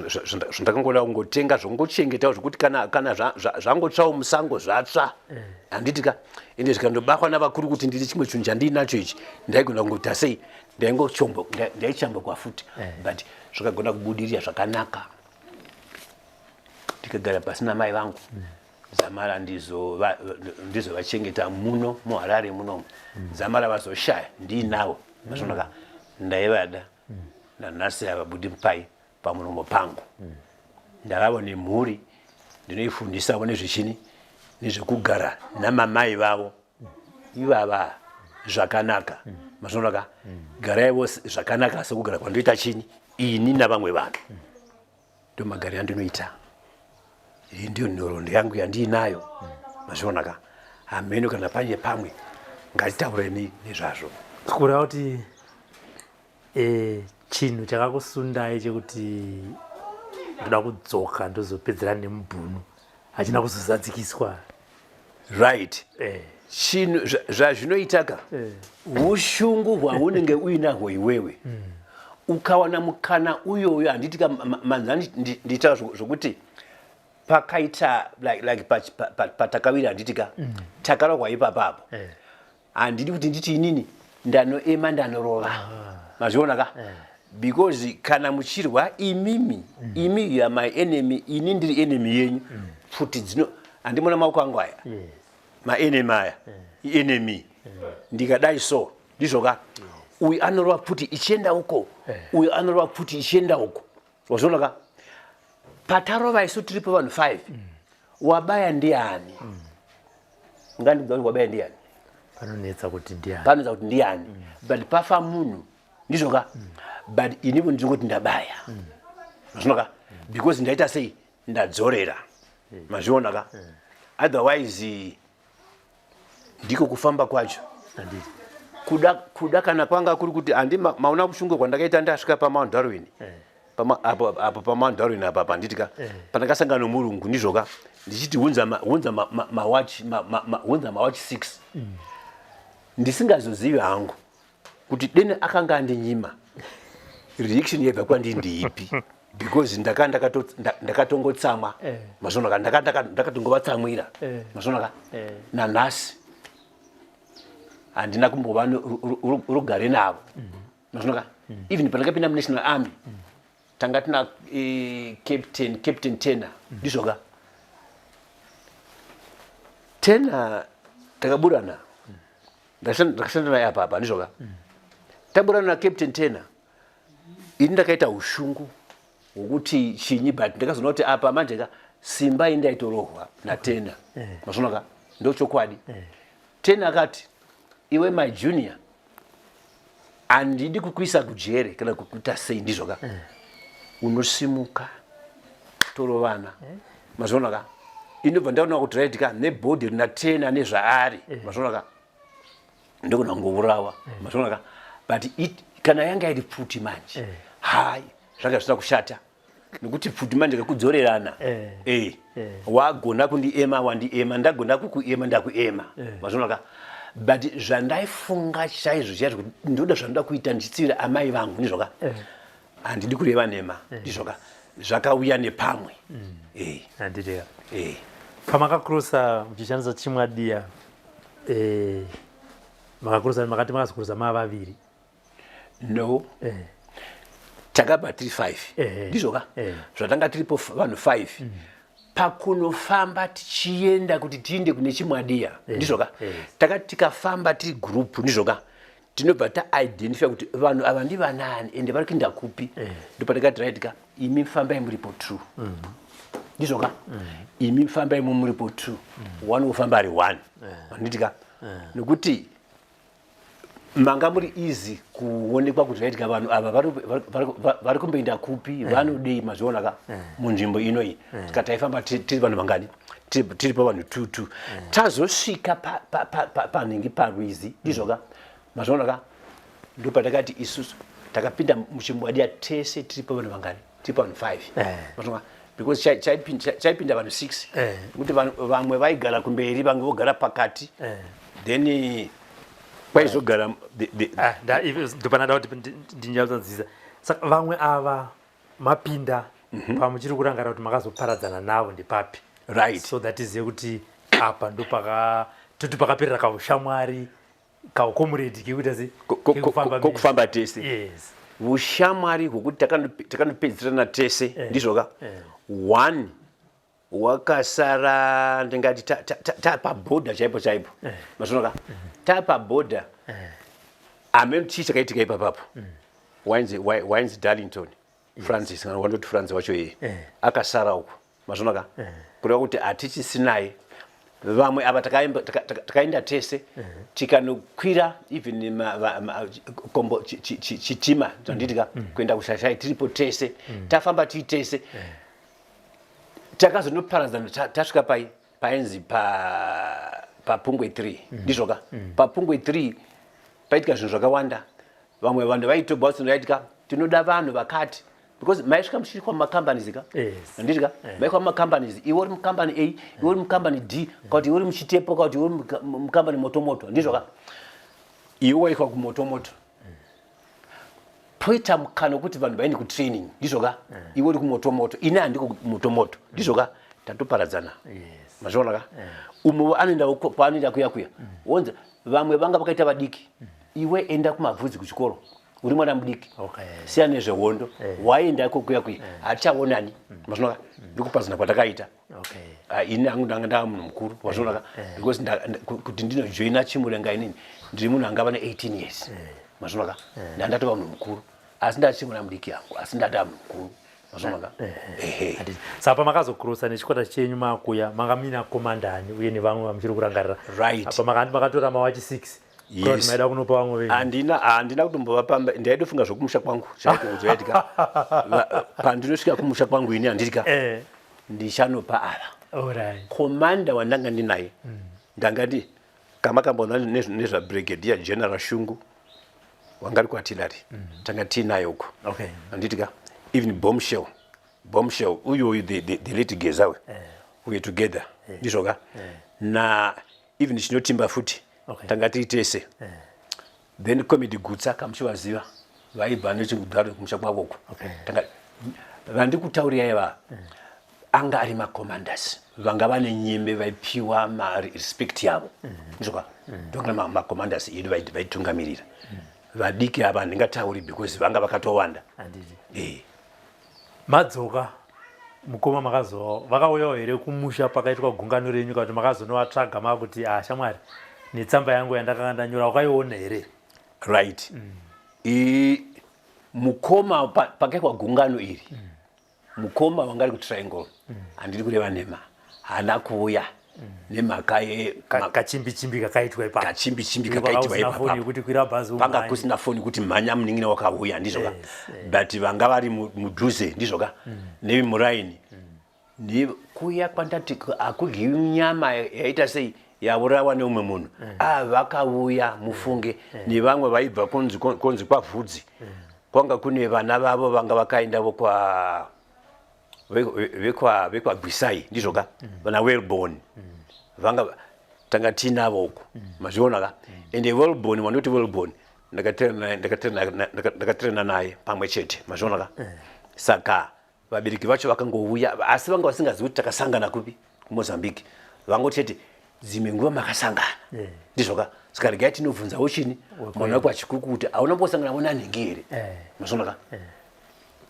zvandakangoda kungotenga zvongochengetawo, zvekuti kana zvangotsvawo musango zvatsva, handiti ka. Ende zvikandobakwa navakuru kuti ndiri chimwe chinhu chandiinacho ichi, ndaigona kungoita sei, ndaingochombo, ndaichambokwa futi, but Zvakagona kubudirira zvakanaka, tikagara pasina mai vangu. Dzamara ndizovachengeta muno muHarare muno. Dzamara vazoshaya ndiinavo. Mazvonaka, ndaivada. Nanhasi havabudi pai pamuromo pangu. Ndavavo nemhuri, ndinoifundisavo nezvechini, nezvekugara namamai vavo ivava zvakanaka. Mazvonaka, garai vose zvakanaka sekugara kwandoita chini ini navamwe vanhu. Ndomagari andinoita. Iyi ndiyo nhoroondo yangu yandiinayo. Mazvionaka, hameno kana paine pamwe ngatitaureni nezvazvo. Kureva kuti chinhu chakakusundai chekuti ndoda kudzoka ndozopedzera nemubhunu hachina kuzozadzikiswa? Right. Chinhu zvazvinoitaka, ushungu hwaunenge uinahwo iwewe, ukawana mukana uyoyo, handiti manzani ndiita zvokuti pakaita like patakawira, handiti ka, takarogwa ipapapo. Handidi kuti nditi inini ndanoema ndanorova. Mazviona ka? Because kana muchirwa imimi, imi you are my enemy, ini ndiri enemy yenyu. Pfuti dzino handimona maoko angu aya, maenemy aya, enemy. Ndikadai so, ndizvo ka, uyu anorova pfuti ichienda uko, uyu anorova pfuti ichienda uko. Wazviona ka? Patarova isu tiripo vanhu 5, wabaya ndiani? Ngandibva kuti wabaya ndiani? Panonetsa kuti ndiani. Panonetsa kuti ndiani, but pafa munhu, ndizvo ka? But inivo ndiri kuti ndabaya. Mazviona ka? Because ndaita sei? Ndadzorera. Mazviona ka? Otherwise ndiko kufamba kwacho. Handiti. Kuda kana kwanga kuri kuti handi maona kushunga kwandakaita ndasvika paMount Darwin. Apo paMount Darwin apa panditi ka, pandakasangana nomurungu, ndizvo ka, ndichiti hunza mawachi, hunza mawachi 6, ndisingazozivi hangu kuti dene akanga andinyima, reaction yaibva kwandiri ndeipi, because ndakatongotsamwa. Mazvona ka? Ndakatongovatsamwira. Mazvona ka? Nanhasi handina kumbova rugare navo. Mazvona ka? Even pandakapinda muNational Army, tanga tina Captain Tena, ndizvo ka? Tena takaburana, ndakashanda naye apa apa, ndizvo ka? Taburana naCaptain Tena, ini ndakaita ushungu hwokuti chinyi, but ndakazoona kuti apa manje ka simba ini ndaitorohwa naTena. Mazvona ka? Ndo chokwadi. Tena akati, "Iwe my junior, handidi kukuisa kujere kana kukuita sei, ndizvo ka, unosimuka torovana." Mazvona ka? Inobva ndaona kuti right ka, nebhodhi rina Tena nezvaari. Mazvona ka? Ndogona kungourawa. Mazvona ka? But kana yanga iri pfuti manje, hai, zvanga zvisina kushata, nekuti pfuti manje kakudzorerana. Wagona kundiema, wandiema, ndagona kukuema, ndakuema. Mazvona ka? But zvandaifunga chaizvo chaizvo kuti ndoda zvandoda kuita ndichitsivira amai vangu, ndizvo ka, handidi kureva nema, ndizvo ka, zvakauya nepamwe. Handiti ka? Pamakakrusa muchishandisa chimwadiya, makakrusa, makati makazokrusa mava vaviri? No. Takabva tiri 5, ndizvo ka? Zvatanga tiripo vanhu 5 pakunofamba tichienda kuti tiinde kune chimwadiya, ndizvo ka? Takati tikafamba tiri group, ndizvo ka, tinobva taidentify kuti vanhu ava ndivanani ende vari kuenda kupi. Ndopatakati right ka, imi fambai muripo two, ndizvo ka, imi fambai muripo two, one wofamba ari one, handiti ka? Nokuti manga muri easy kuonekwa kuti right ka, vanhu ava vari kumboenda kupi, vanodei. Mazviona ka? Munzvimbo inoyi saka taifamba tiri vanhu vangani? Tiri pavanhu two two. Tazosvika panhingi parwizi, ndizvo ka? Mazviona ka? Ndopatakati isusu takapinda muchimbwadiya tese tiri pavanhu vangani? Tiri pavanhu five. Mazviona? Because chaipinda vanhu six, nekuti vamwe vaigara kumberi, vamwe vogara pakati, then kwaizogara Ah, ndopanada kuti ndinyatsodzidza. Saka vamwe ava mapinda pamuchiri kurangarira kuti makazoparadzana navo ndepapi? Right. So that is yekuti apa ndopaka toti pakaperera kaushamwari, kaucomrade kekuita se Kokufamba tese. Yes. Ushamwari hwekuti takanopedzisirana tese, ndizvoka? One wakasara, ndingati tapabhodha chaipo chaipo, mazvinoka? Tapabhodha, amen. Chii chakaitika ipapapo? Wainzi Darlington Francis, kana wandoti Francis wacho iye akasara uko, mazvinoka? Kureva kuti hatichisinaye. Vamwe ava takaenda tese, tikanokwira even kombo, chitima, zvanditika, kuenda kuShashai tiripo tese, tafamba tiri tese. Takazonoparadzana tasvika pai painzi paPungwe 3, ndizvoka? PaPungwe 3 paitika zvinhu zvakawanda. Vamwe vanhu vaitobva vasinoitika, tinoda vanhu vakati, because maisvika muchiitwa mumacompanies ka. Handitika maikwa mumacompanies, iwe uri mucompany A, iwe uri mucompany D, kauti iwe uri muChitepo, kauti iwe uri mucompany Motomoto, ndizvoka? Iwe waikwa kuMotomoto, poita mukana wekuti vanhu vaende kutraining, ndizvoka? Iwe uri kuMotomoto, ini handiko kuMotomoto, ndizvoka? Tatoparadzana. Mazviona ka? Umwe anoenda kwaanoenda kuya kuya, wonzi vamwe vanga vakaita vadiki, iwe enda kuMabvudzi kuchikoro, uri mwana mudiki. Siya nezvehondo. Waenda iko kuya kuya, hatichaonani, mazvinoka? Ndikupazana kwatakaita. Ah, ini hangu ndanga ndava munhu mukuru, wazviona ka? Because kuti ndinojoina Chimurenga, inini ndiri munhu angava ne18 years, mazviona ka? Ndandatova munhu mukuru, asi ndachiri mwana mudiki yangu, asi ndatava munhu mukuru, mazviona ka? Ehe. Handiti. Saka pamakazokurosa nechikwata chenyu makuya, manga muina komandani uye nevamwe vamuchiri kurangarira? Right. Apa makatora mawachi 6? Yes. Maida kunopa vamwe venyu? Handina kutombovapa. Ndaidofunga zvokumusha kwangu chaiko kuti vaitika pandinosvika kumusha kwangu ini, handitika, ndichanopa ava. Commander wandanga ndinaye, ndanga ndi kamakambona nezvaBrigadier General Shungu, wanga ari kuartillery, tanga tiinaye uko. Handitika even Bombshell, Bombshell uyu, the late Gezawe, we together, ndizvoka? Na even Chinotimba futi. Tanga tiri tese. Then Comedy Gutsa, kamuchivaziva, vaibva nechikudharo kumusha kwavoko. Tanga vandikutaurirai va anga ari macommanders vanga vane nyembe, vaipiwa marespect yavo, ndizvoka? Ndonga macommanders edu vaitungamirira vadiki ava, handingatauri because vanga vakatowanda. Handiti. Eh. Madzoka mukoma, makazo vakauyawo here kumusha pakaitwa gungano renyu, kana kuti makazonovatsvaga makuti, "Ah, shamwari, netsamba yangu yandakanga ndanyora wakaiona here?" Right. Mukoma, pakaitwa gungano iri, mukoma wanga ari kuTriangle, handiri kureva nhema, haana kuuya nemhaka ye Kachimbi chimbi kakaitwa ipapo. Kachimbi chimbi Panga kakaitwa kusina foni ipapo. yekuti kwira bhazi Panga umhanye. kusina foni kuti mhanya, munin'ina wakauya, ndizvoka? But vanga vari mudhuze, ndizvoka? Nemuraini kuya kwandati hakudyiwi nyama yaita sei, yaurawa neumwe munhu. Ah, vakauya mufunge, nevamwe vaibva kunzi kwaVhudzi, kwanga kune vana vavo vanga vakaendavo kwa vekwaGwisai, ndizvoka? Vana Wellborn vanga tanga tinavo uko, mazviona ka? Ende Wellborn, wandoti Wellborn, ndakatirena naye pamwe chete, mazviona ka? Saka vabereki vacho vakangouya, asi vanga vasingazivi kuti takasangana kupi kuMozambique. Vangoti chete dzimwe nguva makasangana, ndizvoka? Saka regai tinobvunzawo chini mwana wekwaChikuku kuti hauna mbosangana nanhingi here, mazviona ka?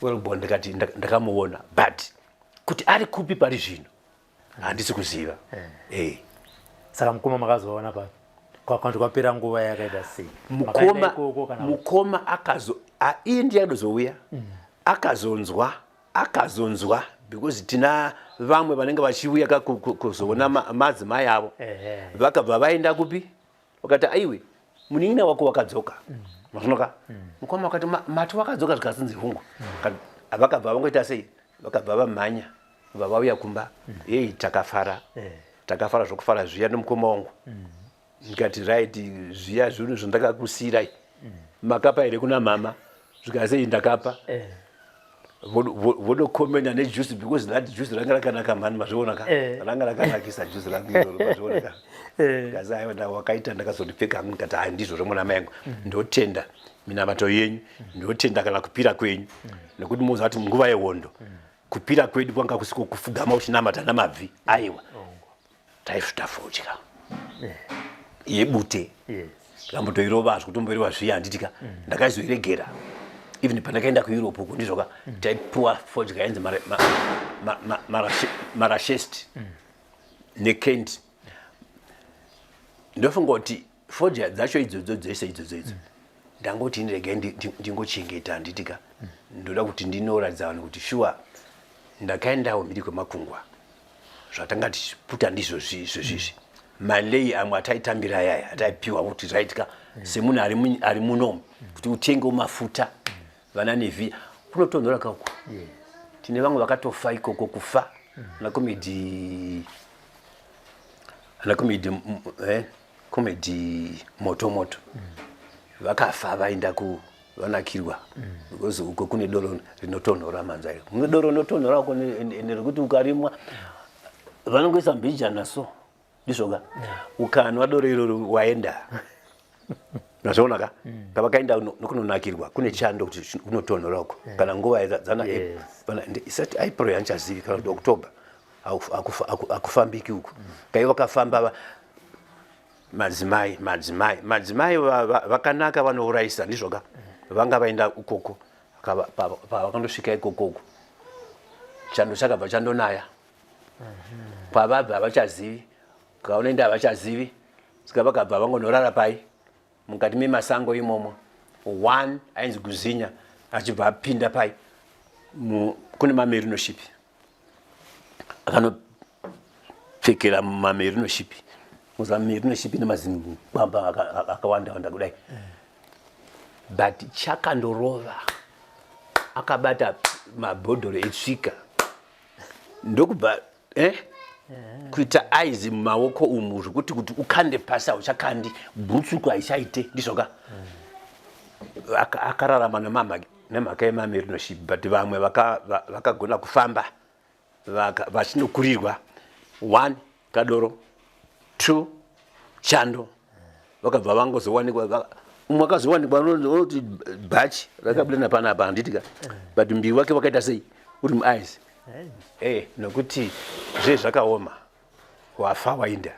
Wellborn ndikati ndakamuona, but kuti ari kupi pari zvino handisi kuziva. Saka mukoma makazoona papi? Kwakanti kwapera nguva yakaita sei? Makaenda Mukoma ikoko kana mukoma akazo iye ndiye akazouya, akazonzwa because tina vamwe vanenge vachiuya ka kuzoona madzimai avo. Vakabva vaenda kupi, vakati, "Aiwe, munin'ina wako wakadzoka," mazvinoka? Mukoma wakati, "Mati wakadzoka?" Zvikasinzi, "Hungu." Vakabva vangoita sei, vakabva vamhanya, vavauya kumba. Ei, takafara, takafara zvokufara zviya nomukoma wangu. Ndikati, "Right, zviya zvinhu zvandakakusiyirai makapa here kuna mama?" Zvikasei, "Ndakapa." Vodokomenda nejuice because that juice ranga rakanaka mhani, mazviona ka? Ranga rakanakisa juice rangu iroro, mazviona ka? Kazi, "Aiwa, wakaita." Ndakazondipfeka hangu, ndikati, "Hai, ndizvo zvemwana mai yangu. Ndotenda minamato yenyu, ndotenda kana kupira kwenyu, nekuti munoziva kuti nguva yehondo kupira kwedu kwanga kusiko kufugama uchinamata namabvi, aiwa, taisvuta fodya yebute." Ndambotoirova, hazvi kutomboirova zviya, handitika? Ndakaizoiregera. Even pandakaenda kuEurope uko, ndizvoka, taipuwa fodya yainzi marashest nekent. Ndofunga kuti fodya dzacho idzodzo dzese idzodzo idzo, ndangoti regai ndingochengeta, handitika? Ndoda kuti ndinoratidza vanhu kuti shuwa ndakaendawo mhiri kwemakungwa. Zvatanga tichiputa ndizvo izvozvizvi, malei amwe ataitambira ayaya ataipiwa kuti zvaitika semunhu ari munomu kuti utengewo mafuta vana nevi kunotonhora kauko. Tine vamwe vakatofa ikoko, kufa ana comrade comrade Moto Moto, vakafa vaenda ku vanakirwa because uko kune doro rinotonhora. Manzai mune doro rinotonhora uko, ende rekuti ukarimwa vanongoisa mbijana, so ndizvoka, ukanwa doro iroro waenda. Nazvoona ka, pavakaenda nokunonakirwa kune chando kuti kunotonhora uko, kana nguva dzana isati April yandichazivi kana kuti October, hakufambiki uko. Kai vakafamba madzimai vakanaka vanourayisa, ndizvoka, vanga vaenda ukoko. Pavakandosvika ikokoko, chando chakabva chandonaya. Kwavabva havachazivi, kaunoenda havachazivi. Saka vakabva vangonorara pai mukati memasango imomo. One ainzi Guzinya achibva apinda pai kune mamerino sheep, akanopfekera mumamerino sheep. Muza merino sheep nemazikwamba akawanda wanda kudai, but chakandorova akabata mabhodhoro etsvika, ndokubva kuita ice mumaoko umu, zvekuti kuti ukande pasi hauchakandi, bhutsuku haichaite, ndizvoka. Akararama nemhaka yemamerino sheep, but vamwe vakagona kufamba vachinokurirwa. One kadoro, two chando, vakabva vangozowanikwa. Umwe akazowanikwa unoti bhachi rakabuda napanapa, handitika? But mbiri wake wakaita sei, uri muice, nokuti zve zvakaoma, wafa wainda.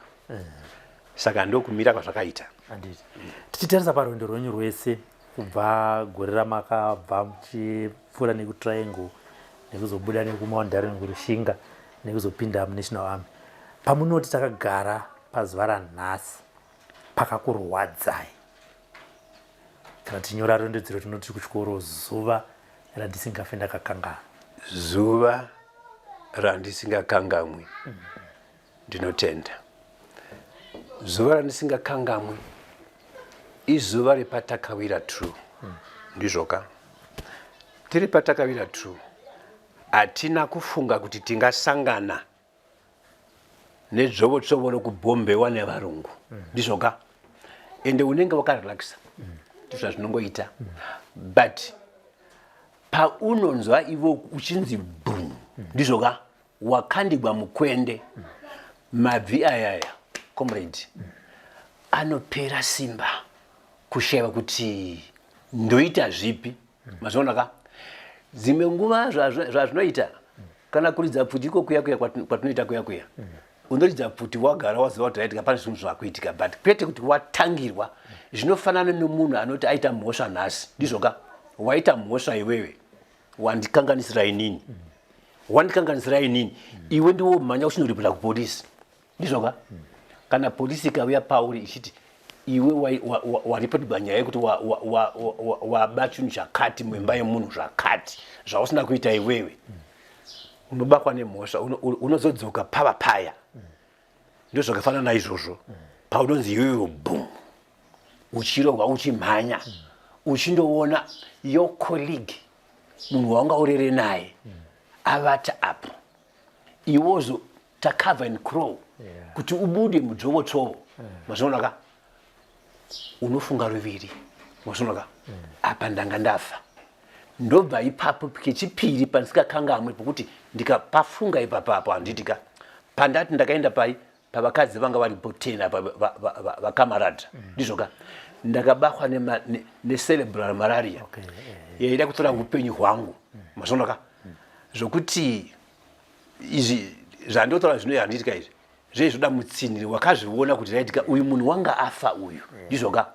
Saka ndokumira kwazvakaita. Handiti tichitarisa parwendo rwenyu rwese kubva gore ramakabva muchipfuura nekuTriangle, nekuzobuda nekuMount Darwin kuRushinga, nekuzopinda muNational Army, pamunoti takagara pazuva ranhasi pakakurwadzai, kana tichinyora rondedzero tinoti kuchikoro zuva randisingafe ndakakanganwa? Zuva randisingakangamwi, ndinotenda, zuva randisingakangamwi izuva repatakawira true, ndizvoka. Tiri patakawira true, hatina kufunga kuti tingasangana nedzvovotsvovo rokubhombewa nevarungu, ndizvoka. Ende unenge wakarelaxa, ndizvo zvinongoita, but paunonzwa ivo uchinzi bhum, ndizvoka, wakandigwa mukwende, mabvi ayaya, comrade, anopera simba, kushayiwa kuti ndoita zvipi. Mazviona ka, dzimwe nguva zvazvinoita kana kuridza pfuti iko kuya kuya kwatinoita kuya kuya, unoridza pfuti wagara waziva kuti raitika, pane zvinhu zvakuitika, but kwete kuti watangirwa. Zvinofanana nemunhu anoti aita mhosva nhasi, ndizvoka, waita mhosva iwewe, wandikanganisira inini, wandikanganisira inini, iwe ndiwo mhanya uchinoripota kupolisi, ndizvoka. Kana polisi ikauya pauri ichiti iwe waripotirwa nyaya yekuti waba chinhu chakati muimba yemunhu, zvakati zvausina kuita iwewe, unobakwa nemhosva, unozodzoka pava paya. Ndozvakafanana naizvozvo, paunonzi iwewe bhum, uchirohwa, uchimhanya uchindoona your colleague, munhu wawanga urere naye avata apo, iwozo takava and crawl kuti ubude mudzvovotsvovo. Mazviona ka, unofunga ruviri, mazviona ka, apa ndanga ndafa. Ndobva ipapo kechipiri pandisikakangamwe, pokuti ndikapafunga ipapapo, handiti ka, pandati ndakaenda pai pavakadzi vanga varipo 10 apa vakamarada, ndizvoka, ndakabakwa necerebral malaria yaida kutora upenyu hwangu. Mazviona ka, zvokuti izvi zvandotaura zvino, handitika, izvi zvei zvoda mutsinhiri wakazviona kuti raitika, uyu munhu wanga afa uyu, ndizvoka.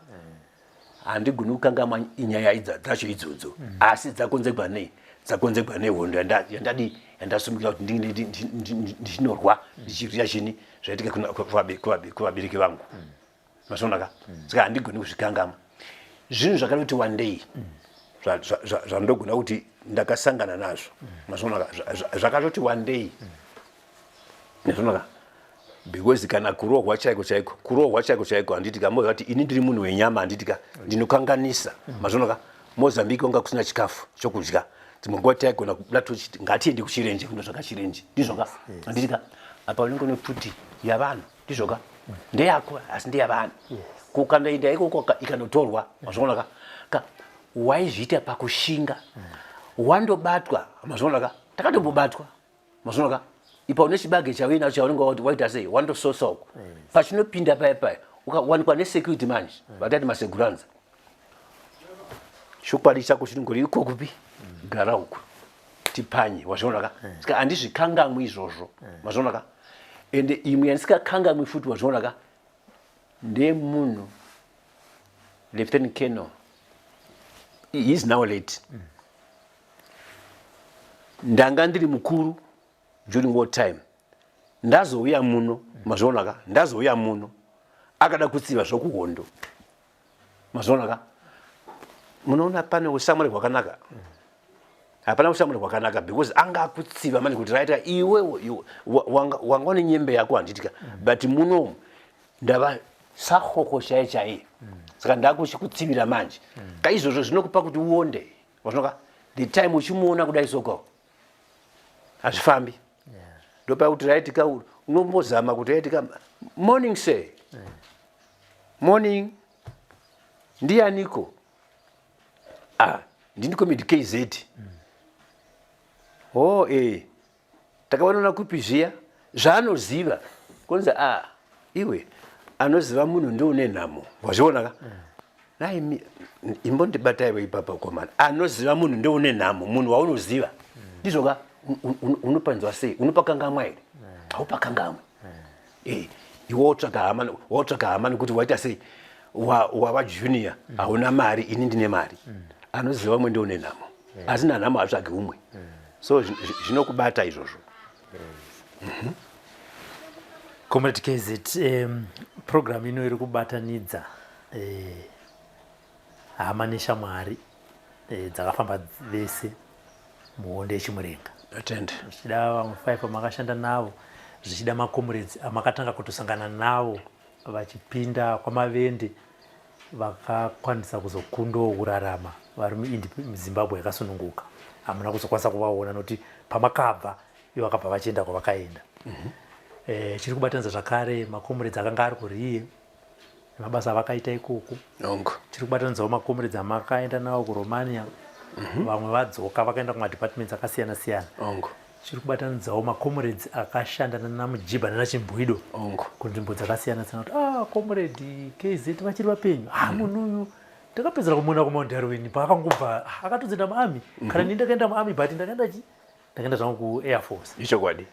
Handigoni kukangamwa nyaya dzacho idzodzo. Asi dzakonzegwa nei? Dzakonzegwa nehondo yandadi yandasumukira kuti ndichinorwa, ndichirwira chini zvaitika kuvabereki vangu. Mazvionaka? Saka handigoni kuzvikangamwa. Zvinhu zvakatoti wandei zvandogona kuti ndakasangana nazvo. Mazvionaka? Zvakatoti wandei. Mazvionaka? Because kana kurohwa chaiko chaiko, kurohwa chaiko chaiko, handiti ka, moziva kuti ini ndiri munhu wenyama, handiti ka, ndinokanganisa. Mazvionaka? Mozambique wanga kusina chikafu chokudya. Dzimwe nguva taigona kubuda tochiti ngatiende kuchirenje kundotsvaka chirenje. Ndizvo ka? Handiti ka? Apa unenge une pfuti yavanhu. Ndizvo ka? Ndeyako asi ndeyavanhu. Kukandoenda ikoko ikanotorwa, mazviona ka? Ka waizviita pakushinga. Wandobatwa, mazviona ka? Takatombobatwa. Mazviona ka? Ipa une chibage chauinacho chaunenge waita sei? Wandososa uko. Pachinopinda paya paya ukawanikwa nesecurity manje, vatati maseguranza. Chokwadi chako chinongori iko kupi? Gara uko. Tipanye, wazviona ka? Saka handizvikangamwi izvozvo. Mazviona ka? Ende imwe yandisikakangamwi futi, wazviona ka? Ndemunhu Lieutenant Colonel. He is now late. Ndanga ndiri mukuru during war time. Ndazouya muno, mazviona ka? Ndazouya muno. Akada kutsiva zvokuhondo. Mazviona ka? Munoona pane ushamwari hwakanaka. Hapana ushamwari hwakanaka because anga akutsiva manje kuti raita iwe wanga une nyembe yako, handitika? But muno ndava sahoko chaiye chaiye. Saka ndakuchikutsivira manje. Kaizvozvo zvinokupa kuti uonde. Wazvinoka? The time uchimuona kudai soko hazvifambi. Ndopa kuti raitika unombozama kuti raitika morning sir. Morning. Ndianiko? Ah, ndini Comrade KZ. Oh eh. Takavanona kupi zviya? Zvaanoziva. Konzi ah, iwe anoziva munhu ndiune nhamo. Wazviona ka? Nai imbondibataiwe ipapa komana. Anoziva munhu ndoune nhamo, munhu waunoziva. Ndizvo ka? Unopanzwa sei? Unopakangamwa here? Haupakangamwe. Eh, iwe wotsvaka hama, wotsvaka hama nekuti waita sei? Wava junior, hauna mari, ini ndine mari. Anoziva umwe ndoune nhamo. Asi nanhamo hatsvagi umwe. So zvinokubata izvozvo. Comrade KZ, program ino iri kubatanidza hama neshamwari dzakafamba vese muhondo yeChimurenga. Attend. Zvichida vamwe 5 vamakashanda navo, zvichida macomrades amakatanga kutosangana navo vachipinda kwaMavende, vakakwanisa kuzokundawo kurarama vari muZimbabwe yakasununguka. Hamuna kuzokwanisa kuvaona nokuti pamakabva ivo vakabva vachienda kwavakaenda. Chiri kubatanidza zvakare macomrades akanga ari kuriye nemabasa avakaita ikoko. Chiri kubatanidzawo macomrades amakaenda nawo kuRomania. Vamwe vadzoka vakaenda kumadepartments akasiyana siyana. Chiri kubatanidzawo macomrades akashanda nanaMujibha nanaChimbwido kunzvimbo dzakasiyana siyana, kuti comrade KZ vachiri vapenyu. Munhu uyu ndakapedzera kumuona kuMount Darwin paakangobva, akatozoenda muarmy. Kana ini ndakaenda muarmy, but ndakaenda zvangu kuAir Force. Ichokwadi.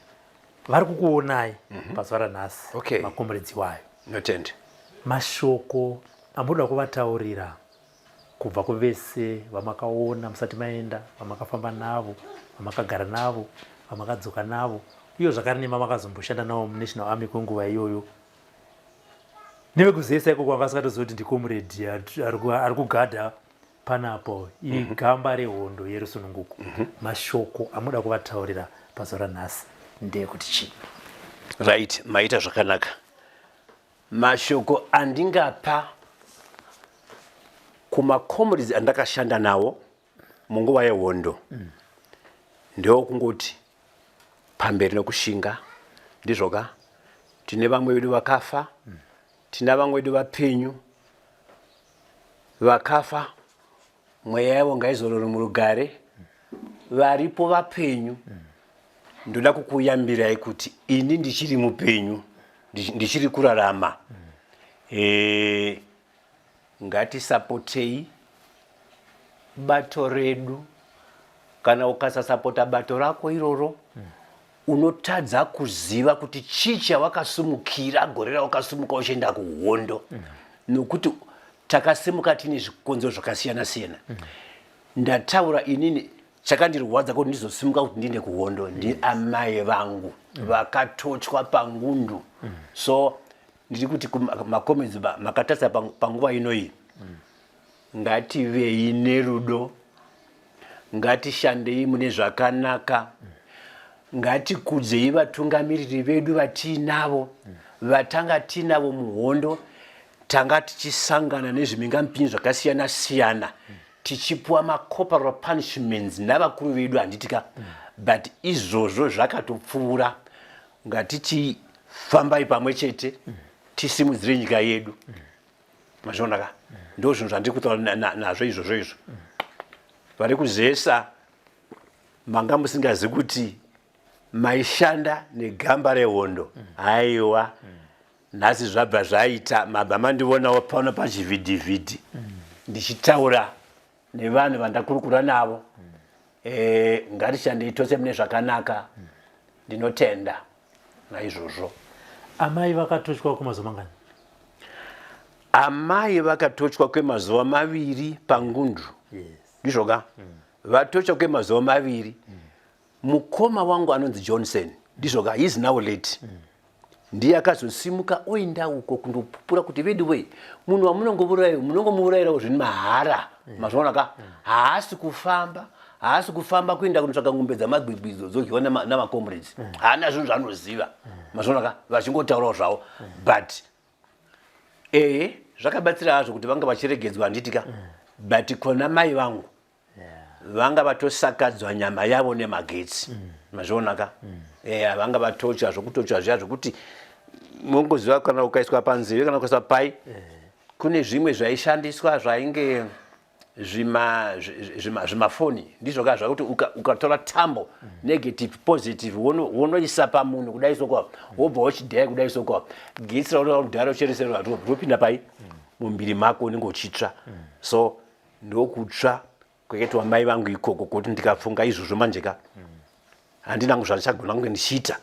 Vari kukuonai pazuva ranhasi, macomrades iwayo. Notend. Mashoko amunoda kuvataurira kubva kuvese vamakaona musati maenda, vamakafamba navo, vamakagara navo, vamakadzoka navo, uye zvakare nema makazomboshanda navo muNational Army kwenguva iyoyo, nevekuzesa ikoko vanga vasikatoziva kuti ndicomrade ari kugadha panapo igamba rehondo yerusununguko. Mashoko amuda kuvataurira pazuva ranhasi ndeyekuti chii? Right, maita zvakanaka. Mashoko andingapa kumacomrades andakashanda nawo munguva yehondo ndewokungoti pamberi nokushinga. Ndizvoka, tine vamwe vedu vakafa, tina vamwe vedu vapenyu. Vakafa mweya yavo ngaizorore murugare, varipo vapenyu ndoda kukuyambirai kuti ini ndichiri mupenyu, ndichiri kurarama. Ngatisapotei bato redu. Kana ukasasapota bato rako iroro, unotadza kuziva kuti chii chawakasumukira gore rawakasumuka uchienda kuhondo, nokuti Takasimuka tine zvikonzero zvakasiyana siyana. Ndataura inini chakandirwadza kuti ndizosimuka kuti ndiende kuhondo ndiamai vangu vakatochwa pangundu. So ndiri kuti macomments makatarisa panguva inoyi, ngativei nerudo, ngatishandei mune zvakanaka, ngatikudzei vatungamiriri vedu vatiinavo, vatanga tinavo muhondo. Tanga tichisangana nezvimhingamupinyi zvakasiyana siyana, tichipuwa macorporal punishments navakuru vedu, handitika? But izvozvo zvakatopfuura. Ngatichifambai pamwe chete, tisimudzire nyika yedu. Mazviona ka? Ndo zvinhu zvandiri kutaura nazvo izvozvo izvo. Vari kuzesa manga musingazi kuti maishanda negamba rehondo. Haiwa, nhasi zvabva zvaita, mabva mandionawo pano pachivhidhivhidhi ndichitaura nevanhu vandakurukura navo. Ngatishandei tose mune zvakanaka. Ndinotenda naizvozvo. Amai vakatochwa kwemazuva mangani? Amai vakatochwa kwemazuva 2 pangundu. Ndizvoka? Vatochwa kwemazuva 2, mukoma wangu anonzi Johnson, ndizvoka? He is now late. Ndiye akazosimuka oenda uko kundopupura kuti vedu wei, munhu wamunongouraya munongomuurayirawo zvinhu mahara. Mazviona ka? Haasi kufamba, haasi kufamba kuenda kunotsvaka ngombe dzamagwigwidzo dzodyiwa namacomrades. Haana zvinhu zvaanoziva. Mazviona ka? Vachingotaurawo zvavo. But ehe, zvakabatsira hazvo kuti vanga vachiregedzwa, handitika? But kona mai vangu vanga vatosakadzwa nyama yavo nemagetsi. Mazviona ka? Eya, vanga vatochwa zvokutochwa zviya zvokuti mongoziva kana ukaiswa panzeve kana ukaiswa pai. Kune zvimwe zvaishandiswa zvainge zvimafoni, ndizvo ka? Zvakuti ukatora tambo, negative, positive, wonoisa pamunhu kudai sokwa, wobva wochidhaya kudai sokwa, getsi raunoda kudhara uchereserwa ropinda pai mumbiri mako, unenge uchitsva. So ndokutsva kwakaitwa mai vangu ikoko, kuti ndikafunga izvozvo manje ka, handina hangu zvandichagona kunge ndichiita,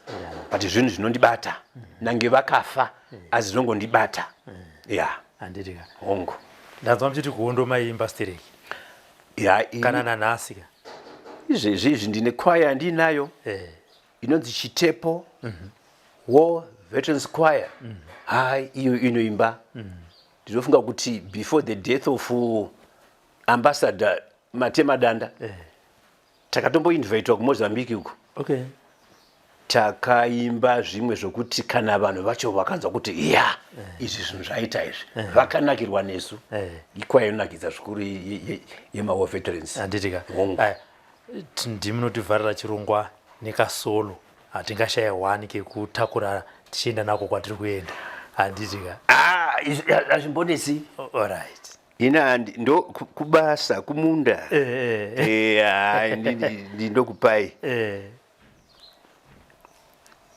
but zvinhu zvinondibata. Nange vakafa, asi zvinongondibata, ya. Handitika? Hongu. Ndanzwa muchiti kuhondo maiimba stereki. Ya. Kana nanhasi ka? Izvezvi izvi ndine kwaya yandinayo inonzi Chitepo War Veterans Choir. Hai, iyo inoimba. Ndinofunga kuti before the death of Ambassador Matemadanda, takatomboinvitwa kuMozambique uko. Takaimba zvimwe zvokuti kana vanhu vacho vakanzwa kuti ya, izvi zvinhu zvaita izvi, vakanakirwa nesu. Ikwaya inonakidza zvikuru yemawar veterans. Handitika? Hongu. Aya, ndimunotivharira chirongwa nekasolo. Hatingashaya one kekutakura tichienda nako kwatiri kuenda, handitika? Ah, hazvimbonetsi. Alright. Ina ndo kubasa kumunda. Eh, ndinokupai.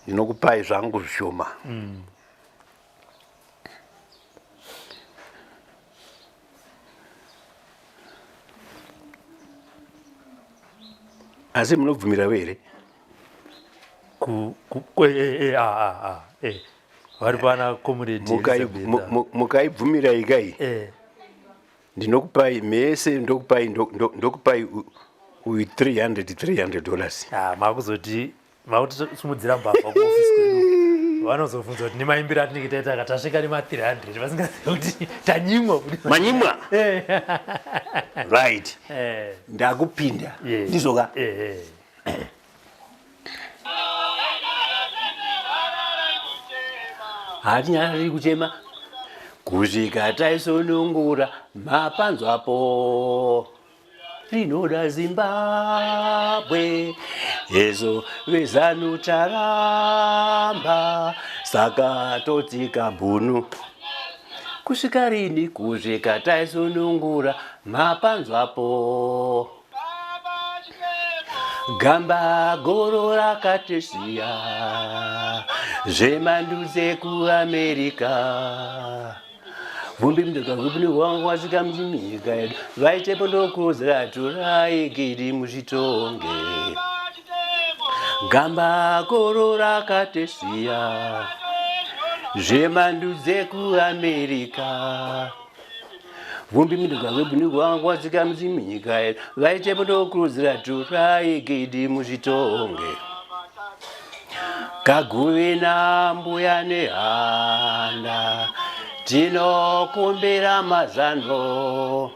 Ndinokupai zvangu zvishoma. Asi munobvumirawo here? Ah, ah, ah, eh. Vari pana Comrade Elizabeth. Mukaibvumira ikai, ndinokupai mese, ndokupai ndokupai uyu 300 $300. Ah, makuzoti makutisimudzira mbavha kuofisi kwedu, vanozobvunza kuti nemaimbiro atinenge taita ka, tasvika nema 300 vasingazivi kuti tanyimwa. Manyimwa. Right. Ndakupinda. Ndizvoka? Eh. Hatinyarari kuchema kusvika taisonongora mapanzwapo. Rinoda Zimbabwe yezo vezanu taramba, saka totsika bhunu kusvika rini? Kusvika taisunungura mapanzwapo. Gamba goro rakatisiya zvemandu dzekuAmerica, vumbi mudokavupni hwangu wasvika munyika yedu, vaitepo ndokuudza turai gidi muzvitonge. Gamba goro rakatisiya zvemandu dzekuAmerica. Vumbi minduka webunigwa wadzika mudzimu nyika yedu vaite munokurudzira turai gidi muzvitonge Kaguvi nambuya nehanda tinokumbira mazano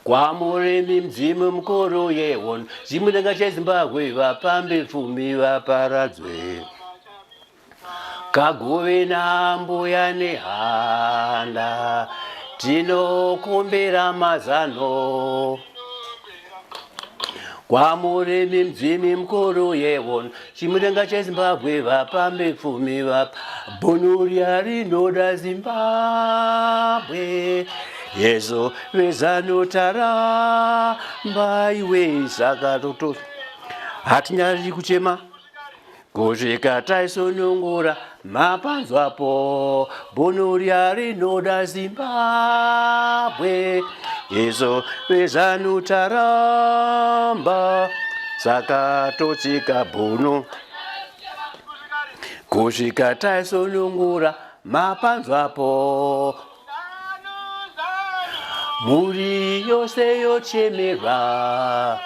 kwamurimi mudzimu mukuru yehondo zimudenga chezimbabwe vapambe pfumi vaparadzwe Kaguvi nambuya nehanda tinokumbira mazano kwamurimi mudzimi mukuru yehondo chimurenga chezimbabwe vapambe pfumi vapa bhunu riya rinoda zimbabwe yezo vezano taramba iwe saka toto hatinyariri kuchema kusvika taisunungura mapanzwapo bhunu riya rinoda zimbabwe izvo vezanu taramba saka totsika bhunu kusvika taisunungura mapanzwapo mhuri yose yochemerwa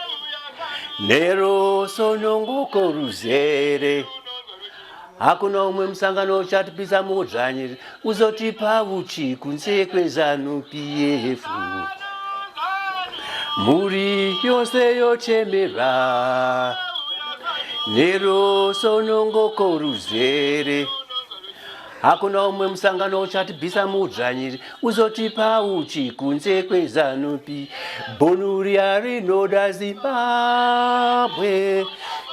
nerusununguko ruzere hakuna umwe musangano uchatipisa muudzvanyiri uzotipa uchi kunze kwezanu pf mhuri yose yochemerwa nerusununguko ruzere hakuna umwe musangano uchatibvisa muudzvanyiri uzotipa uchi kunze kwezanupi bhunu riya rinoda zimbabwe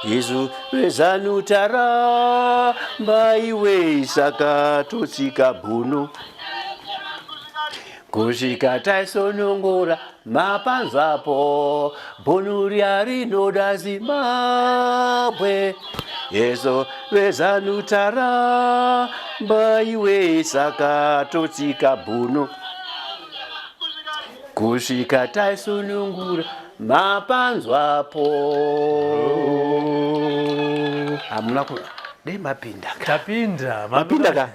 isu vezanu taramba iwe saka totsika bhunu kusvika taisonongora mapanzwapo bhunu riya rinoda zimbabwe yeso vezanu taramba iwe saka totsika bhunu kusvika taisunungura mapanzwapo hamuna ku dei mapinda ka tapinda mapinda ka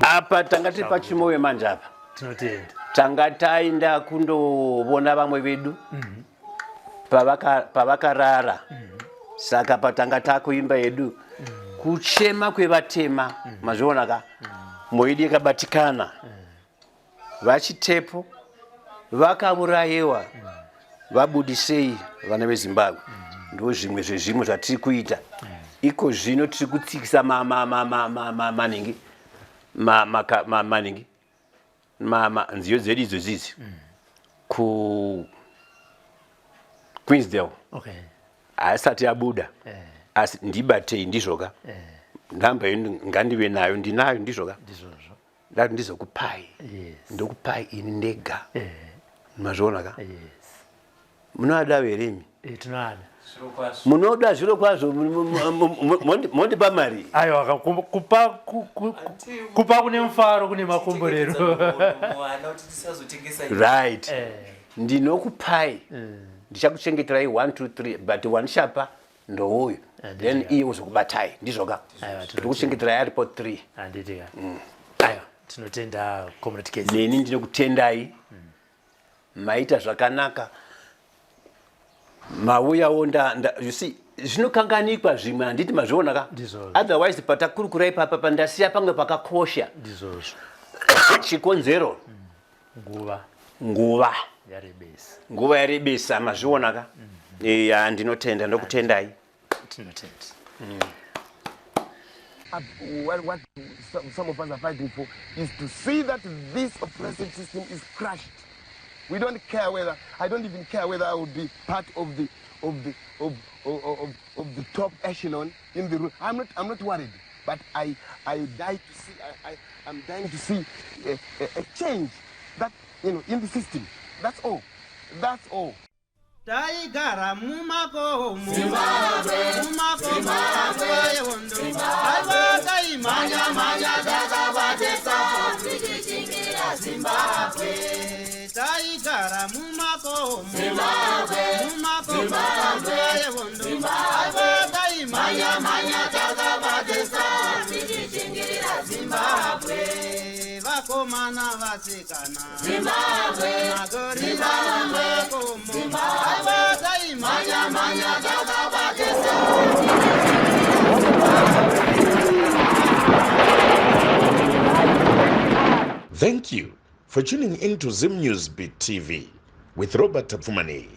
apa tanga tiri pachimoyo manje apa tinotenda tanga taenda kundovona vamwe vedu pavakarara saka patanga takuimba yedu kuchema kwevatema mazviona ka moyo yedu yakabatikana vachitepo vakaurayiwa vabudisei vana vezimbabwe ndo zvimwe zvezvimwe zvatiri kuita iko zvino tiri kutsikisa maningi maningi nziyo dzedu idzo dzidzi ku Queensdale okay haisati yabuda asi ndibatei ndizvoka nhamba yenyu ngandive nayo ndinayo ndizvoka ndizvozvo ndati ndizokupai yes ndokupai ini ndega mazviona ka yes munoada here imi Eh, tinoada munoda zviro kwazvo mondipa mari aiwa ka- kupa kupa kune mufaro kune makomborero mwana kuti tisazotengesa right Eh, ndinokupai ndichakuchengeterai 1 2 3 but wanishapa ndouyu then iye uzokubatai ndizvoka Aiwa, tinotenda. ndikuchengeterai aripo 3 handiti ka aiwa tinotenda comrade case neni ndinokutendai maita zvakanaka mauyawo you see zvinokanganikwa zvimwe handiti mazviona ka Ndizvozvo. Otherwise patakurukura ipapa pandasiya pamwe pakakosha ndizvozvo chikonzero nguva nguva yarebesa nguva yarebesa mazviona ka iya ndinotenda ndokutendai tinotenda What some of us are fighting for is to see that this oppressive system is crushed. We don't care whether, I don't even care whether I will be part of the top echelon in the room. I'm not worried, but I die to see, I'm dying to see a change that in the system. That's all. That's all. Taigara mumakomo mumakomo nguva yehondo aiva taimhanya mhanya takabate zimbabwe taigara mumakomo mumakomo nguva yehondo aiva taimhanya mhanya takabate zimbabwe. Vakomana, vasikana, Zimbabwe, magorira mumakomo, aiwa taimhanya mhanya takabatisa. Thank you for tuning in to Zim News Beat TV with Robert Tapfumaneyi.